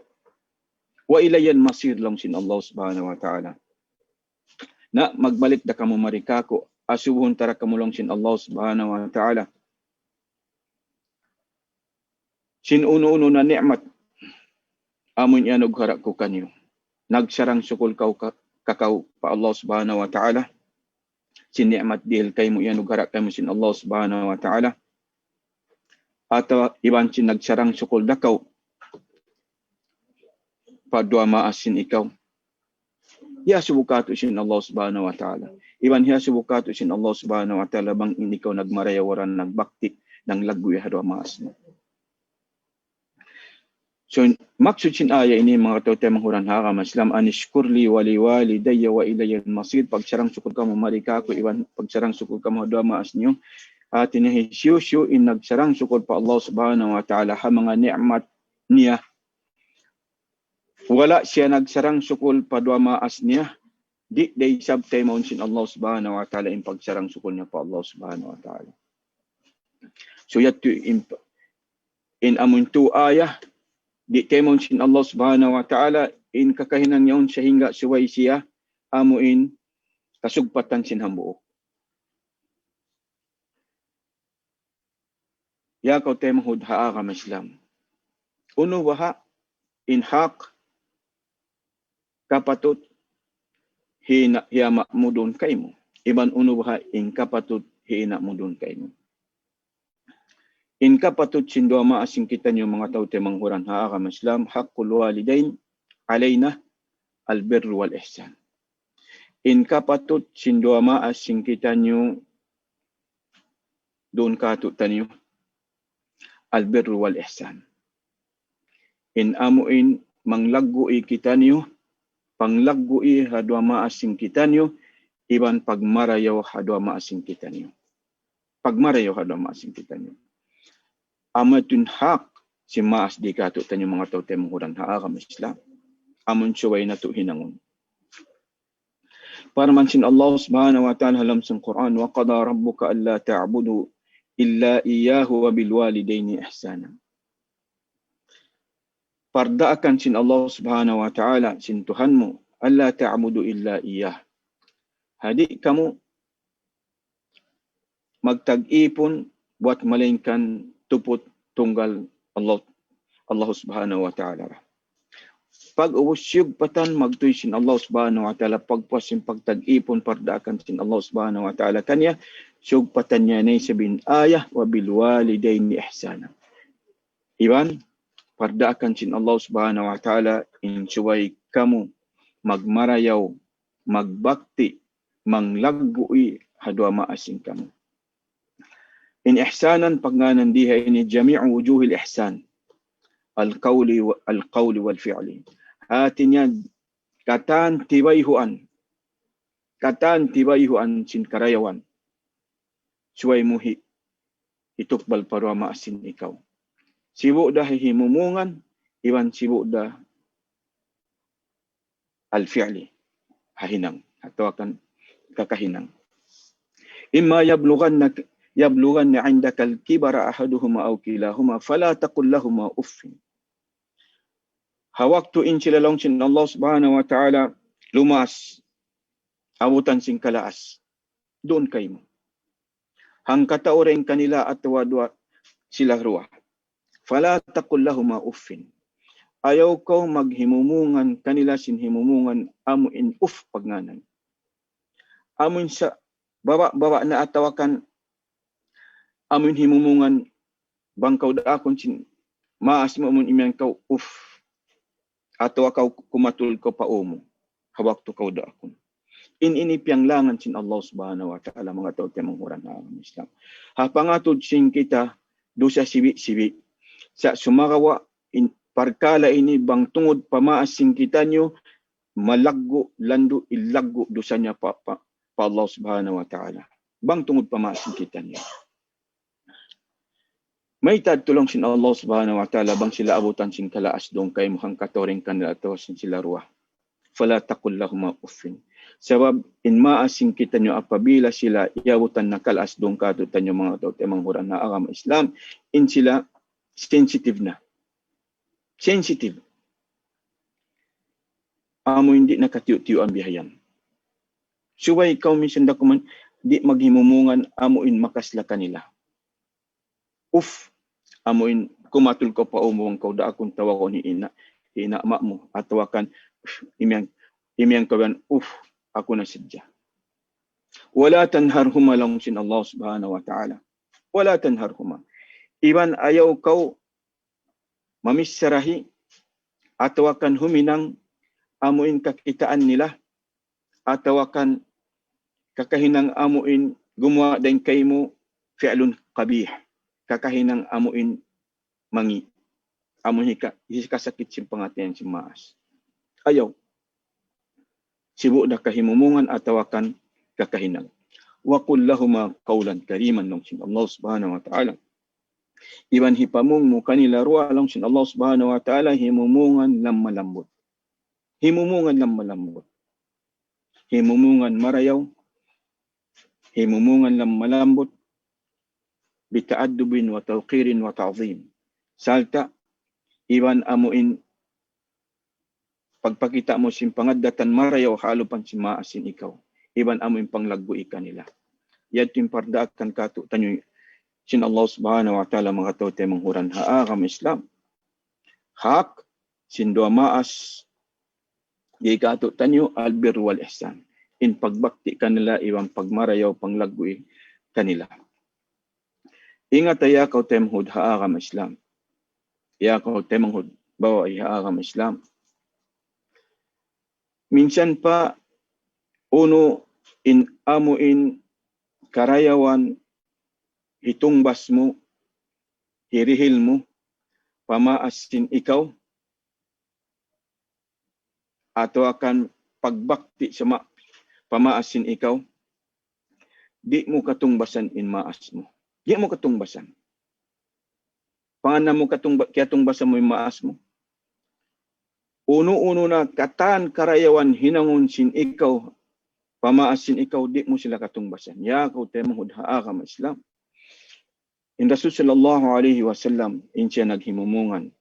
وإلي المصير laung sin Allah Subhanahu wa Ta'ala. Na magbalik da kamu mari kāku', asubuhun ta da kamu laung sin Allah Subhanahu wa Ta'ala. Sin unu-unu na ni'mat amu in iyanughara' ku kaniyu. Nagsarang-sukul kaw ka-, kakaw pa Allah Subhanahu wa Ta'ala. Sin ni'mat dihil kaymu iyanughara' kaymu sin Allah Subhanahu wa Ta'ala. Atawa iban sin nagsarang-sukul da kaw pa duwa maas sin ikaw. Hiyasubu kātu' sin Allah Subhanahu wa Ta'ala. Iban hiyasubu kātu' sin Allah Subhanahu wa Ta'ala bang in ikaw nagmarayaw, wala' nagbakti, nanglaggu' ha duwa maas mu. So, maksud sin aya ini, manga taymanghud ha agama Islam, أن اشكر لي ولوالديك وإلي المصير, pagsarang-sukul kamu mari kāku', iban pagsarang-sukul kamu ha duwa maas niyu. Hāti niya hisiyu-siyu in nagsarang-sukul pa Allah Subhanahu wa Ta'ala ha manga ni'mat niya, wala' siya nagsarang-sukul pa duwa maas niya, di' da isab taymaun sin Allah Subhanahu wa Ta'ala in pagsarang-sukul niya pa Allah Subhanahu wa Ta'ala. So, yadtu in, in amun tu aya, di' taymaun sin Allah Subhanahu wa Ta'ala in kakahinang yaun sahingga subay siya amu in kasugpatan sin hambuuk. Ya kaw taymanghud ha agama Islam. Unu baha' in hak kapatut hina-, hiyama' mu duun kaymu. Iban unu baha' in kapatut hina' mu duun kaymu. In kapatut sin duwa maas sin kitaniyu manga tau taymanghud ha agama Islam, حق الوالدين علينا البر والإحسان. In kapatut sin duwa maas sin kitaniyu duun kātu'niyu, البر والإحسان. In amu in manglaggu'i kitaniyu, panglaggu'i ha duwa maas sin kitaniyu, iban pagmarayaw ha duwa maas sin kitaniyu. Pagmarayaw ha duwa maas sin kitaniyu. Amu yadtu in hak sin maas di kātu'niyu manga tau taymanghud ha agama Islam. Amun subay natu' hinangun. Parman sin Allah Subhanahu wa Ta'ala ha lawm sin Qur'an, وقضى ربك ألا تعبدوا إلا إياه وبالوالدين إحسانا. Pardaakan sin Allah Subhanahu wa Ta'ala, sin Tuhan mu, ألا تعبدوا إلا إياه. Ha di' kamu magtag-ipun buat malaingkan tuput tunggal Allah, Allah Subhanahu wa Ta'ala. Pag'ubus siyugpatan magtuy sin Allah Subhanahu wa Ta'ala, pagpuas sin pagtag-ipun pardaakan sin Allah Subhanahu wa Ta'ala kaniya, siyugpatan niya na isab in aya, وبالوالدين إحسانا. Iban pardaakan sin Allah Subhanahu wa Ta'ala in subay kamu magmarayaw, magbakti, manglaggu'i ha duwa maas sin kamu. In ihsanan pagngānan dii ha ini jami'u wujuhil ihsan. Al-qawli wa-, al-qawli wal fi'li. Hāti niya katan tibayhuan. Katan tibayhuan sin karayawan. Subay mu hi-, hitukbal pa duwa maas sin ikaw. Sibu' da himumungan, iban sibu' da al-fi'li. Ha hinang. Atawa kan kakahinang. إما يبلغن، يبلغن عندك الكبر أحدهما أو كلاهما فلا تقل لهما أف. Ha waktu in sila laung sin Allah Subhanahu wa Ta'ala lumaas, abutan sin kalaas. Duun kaymu. Hangkatau dayn kanila atawa duwa sila duwa. فلا تقل لهما أف. Ayaw kaw maghimumungan kanila sin himumungan amu in uf pagngānan. Amu in sa baba'-baba' na atawa kan amu in himumungan bang kaw daakun sin maas mu amu in imiyan kaw uf. Atawa kaw kumatul kaw pa ū mu. Ha waktu kaw daakun. In ini piyanglangan sin Allah Subhanahu wa Ta'ala, manga tau tiyamanghuran ha agama Islam. Ha pangatud sin kita dusa sibi'-sibi'. Sa' sumagawa' in parkala' ini bang tungud pa maas sin kitaniyu, malaggu', landu' in laggu' dusa niya pa, pa, pa Allah Subhanahu wa Ta'ala. Bang tungud pa maas sin kitaniyu. Mayta' tuud laung sin Allah Subhanahu wa Ta'ala bang sila abutan sin kalaas duun kaymu hangkatau dayn kanila atawa sin sila duwa. فلا تقل لهما أف. Sabab in maas sin kitaniyu apabila sila iyabutan na kalaas duun kātu'niyu manga tau tiyamanghuran ha agama Islam, in sila sensitive na. Sensitive. Amu in di' na katiyu'-tiyu' in bihayan. Subay kaw minsan da kuman di' maghimumungan amu in makasla kanila. Uf, amu in kumatul kaw pa ū mu bang kaw daakun tawagun hi ina', hi ina' ama' mu, atawa kan, imiyan, imiyan kaw yan, uf, aku na sadja. ولا تنهرهما laung sin Allah Subhanahu wa Ta'ala. ولا تنهرهما. Iban ayaw kaw mamissarahi atawa kan huminang amu in kakitaan nila atawa kan kakahinang amu in gumuwa' dayn kaymu فعل قبيح. Kakahinang amu in mangi'. Amu in hika-, hikasakit sin pangatayan sin maas. Ayaw. Sibu' da kahimumungan atawa kan kakahinang. وقل لهما قولا كريما laung sin Allah Subhanahu wa Ta'ala. Iban hipamung mu kanila duwa laung sin Allah Subhanahu wa Ta'ala himumungan lamma-lambut. Himumungan lamma-lambut. Himumungan marayaw. Himumungan lamma-lambut. بتأدب وتوقير وتعظيم. Sarta' iban amu in pagpakita' mu sin pangaddatan marayaw ha alupan sin maas sin ikaw. Iban amu in panglaggu' kanila. Yadtu in pardaakan kātu'niyu sin Allah Subhanahu wa Ta'ala manga tau tiyamanghuran ha agama Islam. Hak sin duwa maas di' kātu'niyu البر والإحسان. In pagbakti kanila iban pagmarayaw panglaggu' kanila. Ingat ya kaw taymanghud ha agama Islam. Ya kaw taymanghud babai ha agama Islam. Minsan pa unu in amu in karayawan hitungbas mu, hirihil mu, pa maas sin ikaw, atawa kan pagbakti sa ma-, pa maas sin ikaw, di' mu katungbasan in maas mu. Di' mu katungbasan. Pangannal mu katungba-, kiyatungbasan mu in maas mu. Unu-unu na katan karayawan hinangun sin ikaw, pa maas sin ikaw, di' mu sila katungbasan. Ya kaw taymanghud ha agama Islam. In Rasul sallallahu alayhi wasallam, in siya naghimumungan.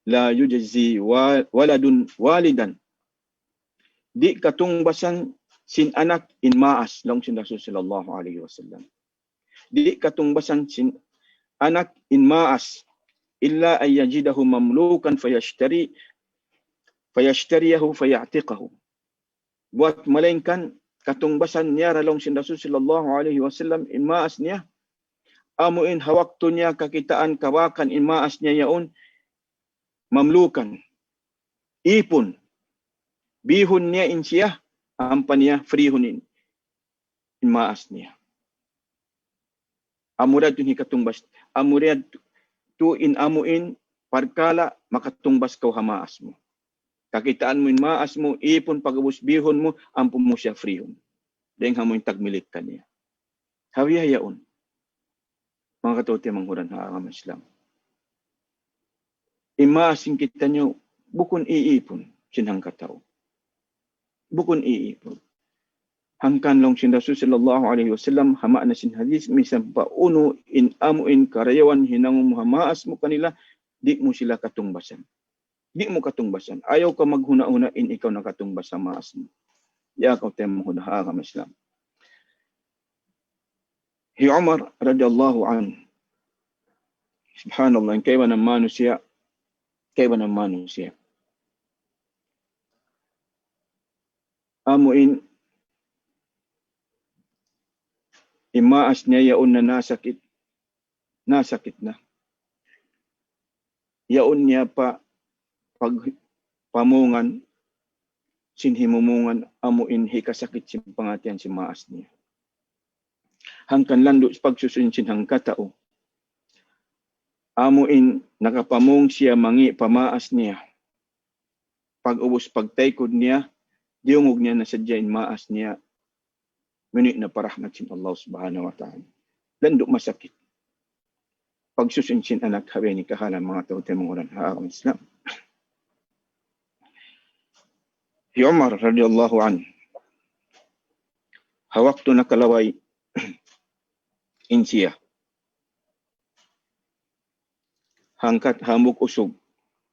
لا يجزي wa-, ولد والدا. Di' katungbasan sin anak in maas, laung sin Rasul sallallahu alayhi wasallam. Di' katungbasan sin anak in maas, إلا أن يجده مملوكا فيشتري، فيشتريه فيعتقه. Buwat malaingkan katungbasan niya ra laung sin Rasul sallallahu alayhi wasallam in maas niya. Amu in ha waktu niya kakitaan kabakan in maas niya yaun mamlukan. Ipun. Bihun niya in siya, ampa niya freehun in. in maas niya. Amu da tuud in hikatungbas, amu da tuud in amu in parkala' makatungbas kaw ha maas mu. Kakitaan mu in maas mu, ipun pag'ubus bihun mu, ampa mu siya frihun. Dayng ha amu in tagmilik kaniya. Hawnu yaun. Manga kataymanghuran ha agama Islam. In maas sin kitaniyu bukun iipun sin hangkatau. Bukun iipun. Hangkan laung sin Rasul sallallahu alayhi wasallam, ha maana sin hadith, misan pa unu in amu in karayawan hinangun mu ha maas mu kanila, di' mu sila katungbasan. Di' mu katungbasan. Ayaw kaw maghuna-huna in ikaw nakatungbas ha maas mu. Ya kataymanghuran ha agama Islam. Hi Umar radiyallahu anhu. Subhanallah, in kaibanan manusiya', kaibanan manusiya'. Amu in, in maas niya yaun na nasakit, nasakit na. Yaun niya pa, pag, pamungan, sin himumungan, amu in hikasakit sin pangatayan sin maas niya. Hangkan landu' pagsusun sin hangkatau. Amu in nakapamung siya mangi' pa maas niya. Pag'ubus pagtaykud niya, diyungug niya na sadja in maas niya. Muni' na pa rahmat sin Allah Subhanahu wa Ta'ala. Landu' masakit. Pagsusun sin anak ha biya' ini kahalan manga tau taymanghud ha agama Islam. Hi Umar radiyallahu anhu. Ha waktu nakalaway in siya. Hangkat hambuuk usug.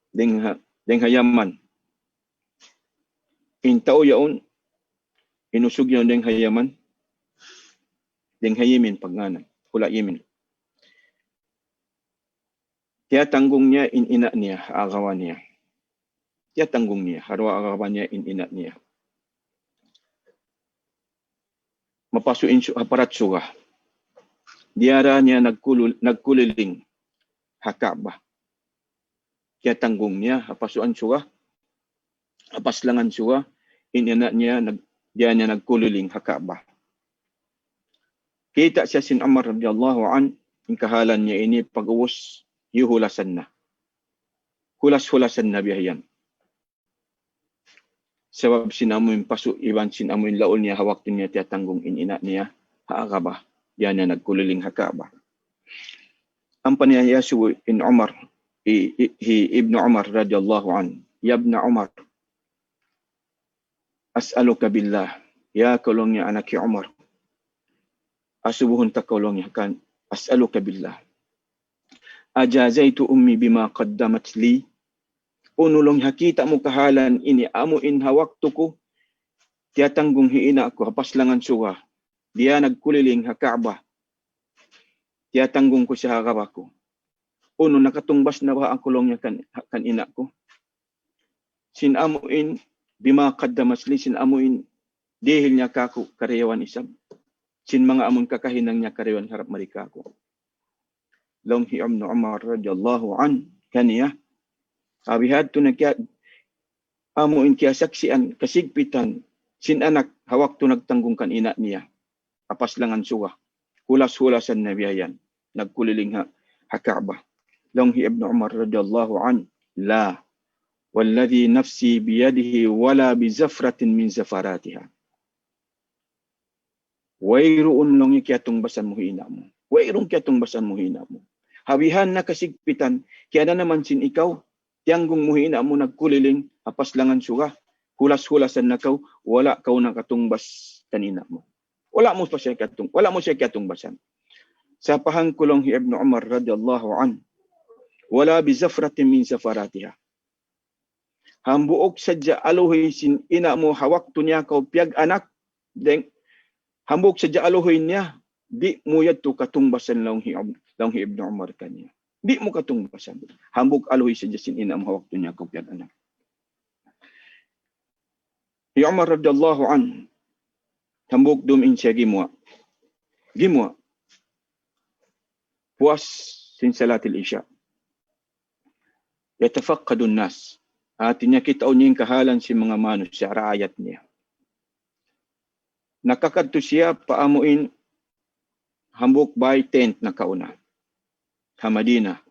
Dayng ha, dayng ha Yaman. In tau yaun, in usug yaun dayng ha Yaman. Dayng ha Yemen pagngānan. Hula' Yemen. Tiyatanggung niya in ina' niya, ha agawa niya. Tiyatanggung niya, ha duwa agawa niya in ina' niya. Mapasu' in su-, ha parat suga. Diyara niya nagkulu-, nagkuliling ha Ka'bah. Tiyatanggung niya, ha pasuan suga, ha paslangan suga, in ina' niya nag-, diyara niya nagkuliling ha Ka'bah. Kita' siya sin Umar radiyallahu anhu, in kahalan niya ini pag'ubus, hiyuhulasan na. Hulas-hulasan na biya' yan. Sabab sin amu in pasu' iban sin amu in laul niya ha waktu niya tiyatanggung in ina' niya ha Aqabah. Diyara niya nagkuliling ha Ka'bah. Ampa niya iyasubu in Umar, hi, hi, hi Ibnu Umar radiyallahu anhu. "Ya Ibna Umar, as'aluka billah." Ya kaw laung niya anak hi Umar. Asubuhun ta kaw laung niya kan, "As'aluka billah. Ajazaytu ummi bima qaddamat li?" Unu laung niya ha kita' mu kahalan ini amu in ha waktu ku, tiyatanggung hi ina' ku, ha paslangan suga. Diyara nagkuliling ha Ka'bah. Tiyatanggung ku siya ha Aqabah ku. Unu nakatungbas na ba aku laung niya kan, kan ina' ku? Sin amu in bima qaddamat li, sin amu in dihil niya kāku' karayawan isab. Sin manga amun kakahinang niya karayawan harap mari kāku'. Laung hi Ibnu Umar radiyallahu anhu kaniya. Abi hadtu na kiya-, amu in kiyasaksian, kasigpitan, sin anak ha waktu nagtanggung kan ina' niya. Ha paslangan suga. Hulas-hulasan na biya' yan. Nagkuliling ha, ha Ka'bah. Laung hi Ibnu Umar radiyallahu anhu, "La, walladhi nafsi biyadihi wala bizafratin min zafaratiha." Wayruun laung niya kiyatungbasan mu hi ina' mu. Wayruun kiyatungbasan mu hi ina' mu. Ha bihan na kasigpitan, kiyananaman sin ikaw, tiyanggung mu hi ina' mu nagkuliling ha paslangan suga, hulas-hulasan na kaw, wala' kaw nakatungbas kan ina' mu. Wala' mu pa siya kiyatung-, wala' mu siya kiyatungbasan. Sa' pahangku laung hi Ibnu Umar radiyallahu anhu, "Wala bizafratin min zafaratiha." Hambuuk sadja aluhi sin ina' mu ha waktu niya kaw piyag-anak, dayng, hambuuk sadja aluhi niya, di' mu yadtu katungbasan laung hi Ab-, laung hi Ibnu Umar kaniya. Di' mu katungbasan. Hambuuk aluhi sadja sin ina' mu ha waktu niya kaw piyag-anak. Hi Umar radiyallahu anhu, hambuuk dum in siya gimuwa'. Gimuwa'. Puas sin salatil Isya. Yatafaqqadun nas. Hāti niya kitaun niya in kahalan sin manga manusiya', raayat niya. nakakadtu siya pa amuin hambuuk bay tent nakauna ha Madina.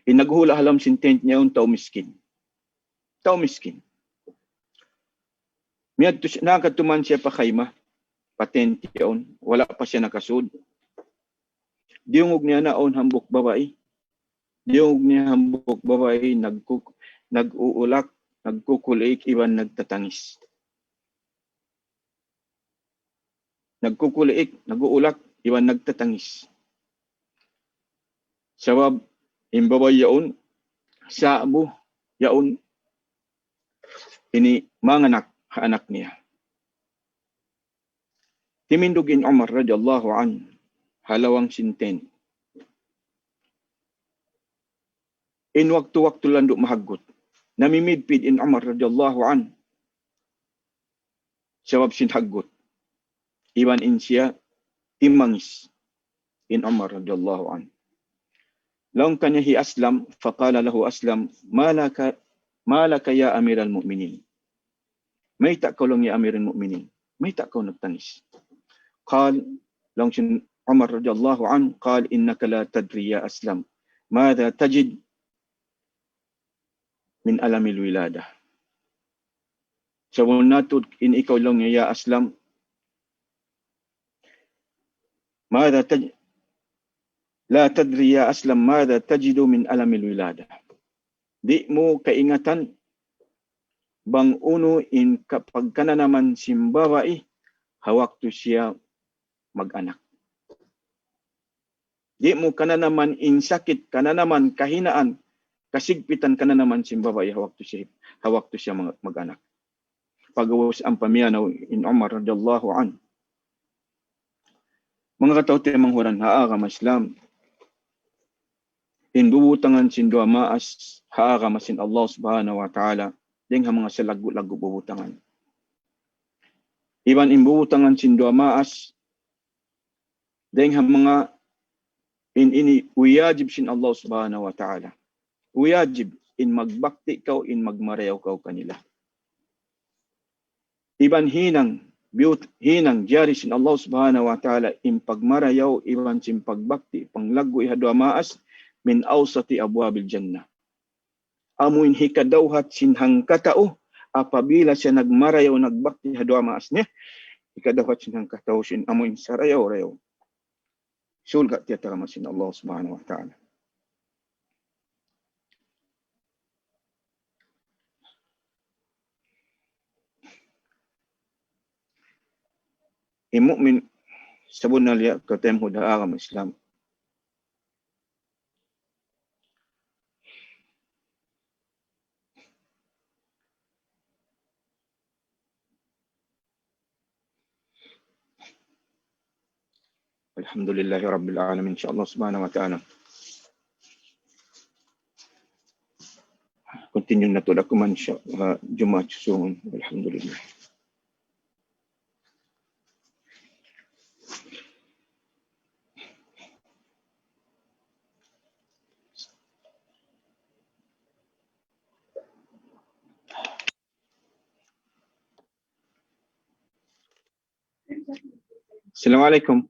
In naghuhula' ha lawm sin tent niya yaun tau miskin. Tau miskin. Miyadtu si-, nakadtu man siya pa khaymah, pa tent yaun, wala' pa siya nakasud. Diyungug niya na awn hambuuk babai. Diyungug niya hambuuk babai, nagkuk-, nag-uulak, nagkukuliik, iban nagtatangis. Nagkukuliik, nag-uulak, iban nagtatangis. Sabab, in babai yaun, sa'bu yaun, ini manganak ha anak niya. Timindug in Umar radiyallahu anhu, ha lawang sin tent. In waktu-waktu landu' mahaggut, namimidpid in Umar radiyallahu anhu. Sabab sin haggut. Iban in siya timangis in Umar radiyallahu anhu. Laung kaniya hi Aslam, فقال له أسلم: ما لك، ما لك يا أمير المؤمنين؟ Mayta' kaw laung ya Amirul Mu'minin? Mayta' kaw nagtangis? قال, laung sin Umar radiyallahu anhu, قال: إنك لا تدري يا أسلم ماذا تجد من ألم الولادة. Sabunnal tuud in ikaw laung niya, ya Aslam, ماذا تج-، لا تدري يا أسلم ماذا تجد من ألم الولادة. Di' mu kaingatan bang unu in ka-, pagkananaman sin babai ha waktu siya mag-anak. Di' mu kananaman in sakit, kananaman kahinaan, kasigpitan kananaman sin babai ha waktu siya, ha waktu siya mag-, mag-anak. Pag'ubus ampa miyanaw in Umar radiyallahu anhu. Manga kataymanghuran ha agama Islam, in bubutangan sin duwa maas ha agama sin Allah Subhanahu wa Ta'ala, dayng ha manga salaggu'-laggu' bubutangan. Iban in bubutangan sin duwa maas, dayng ha manga in ini wajib sin Allah Subhanahu wa Ta'ala. Wajib in magbakti kaw, in magmarayaw kaw kanila. Iban hinang, biyut-, hinang jari sin Allah Subhanahu wa Ta'ala in pagmarayaw, iban sin pagbakti, panglaggu' ha duwa maas, من أوسط أبواب الجنة. Amu in hikadawhat sin hangkatau, apabila siya nagmarayaw, nagbakti ha duwa maas niya, hikadawhat sin hangkatau sin amu in sarayaw-rayaw surga' tiyatagama sin Allah Subhanahu wa Ta'ala. In mu'min sabunnal niya kataymanghuran ha agama Islam. الحمد لله رب العالمين. إن شاء الله سبحانه وتعالى. Continue natu' da kuman, insya Allah, Jumaat susungun. Alhamdulillah. السلام عليكم.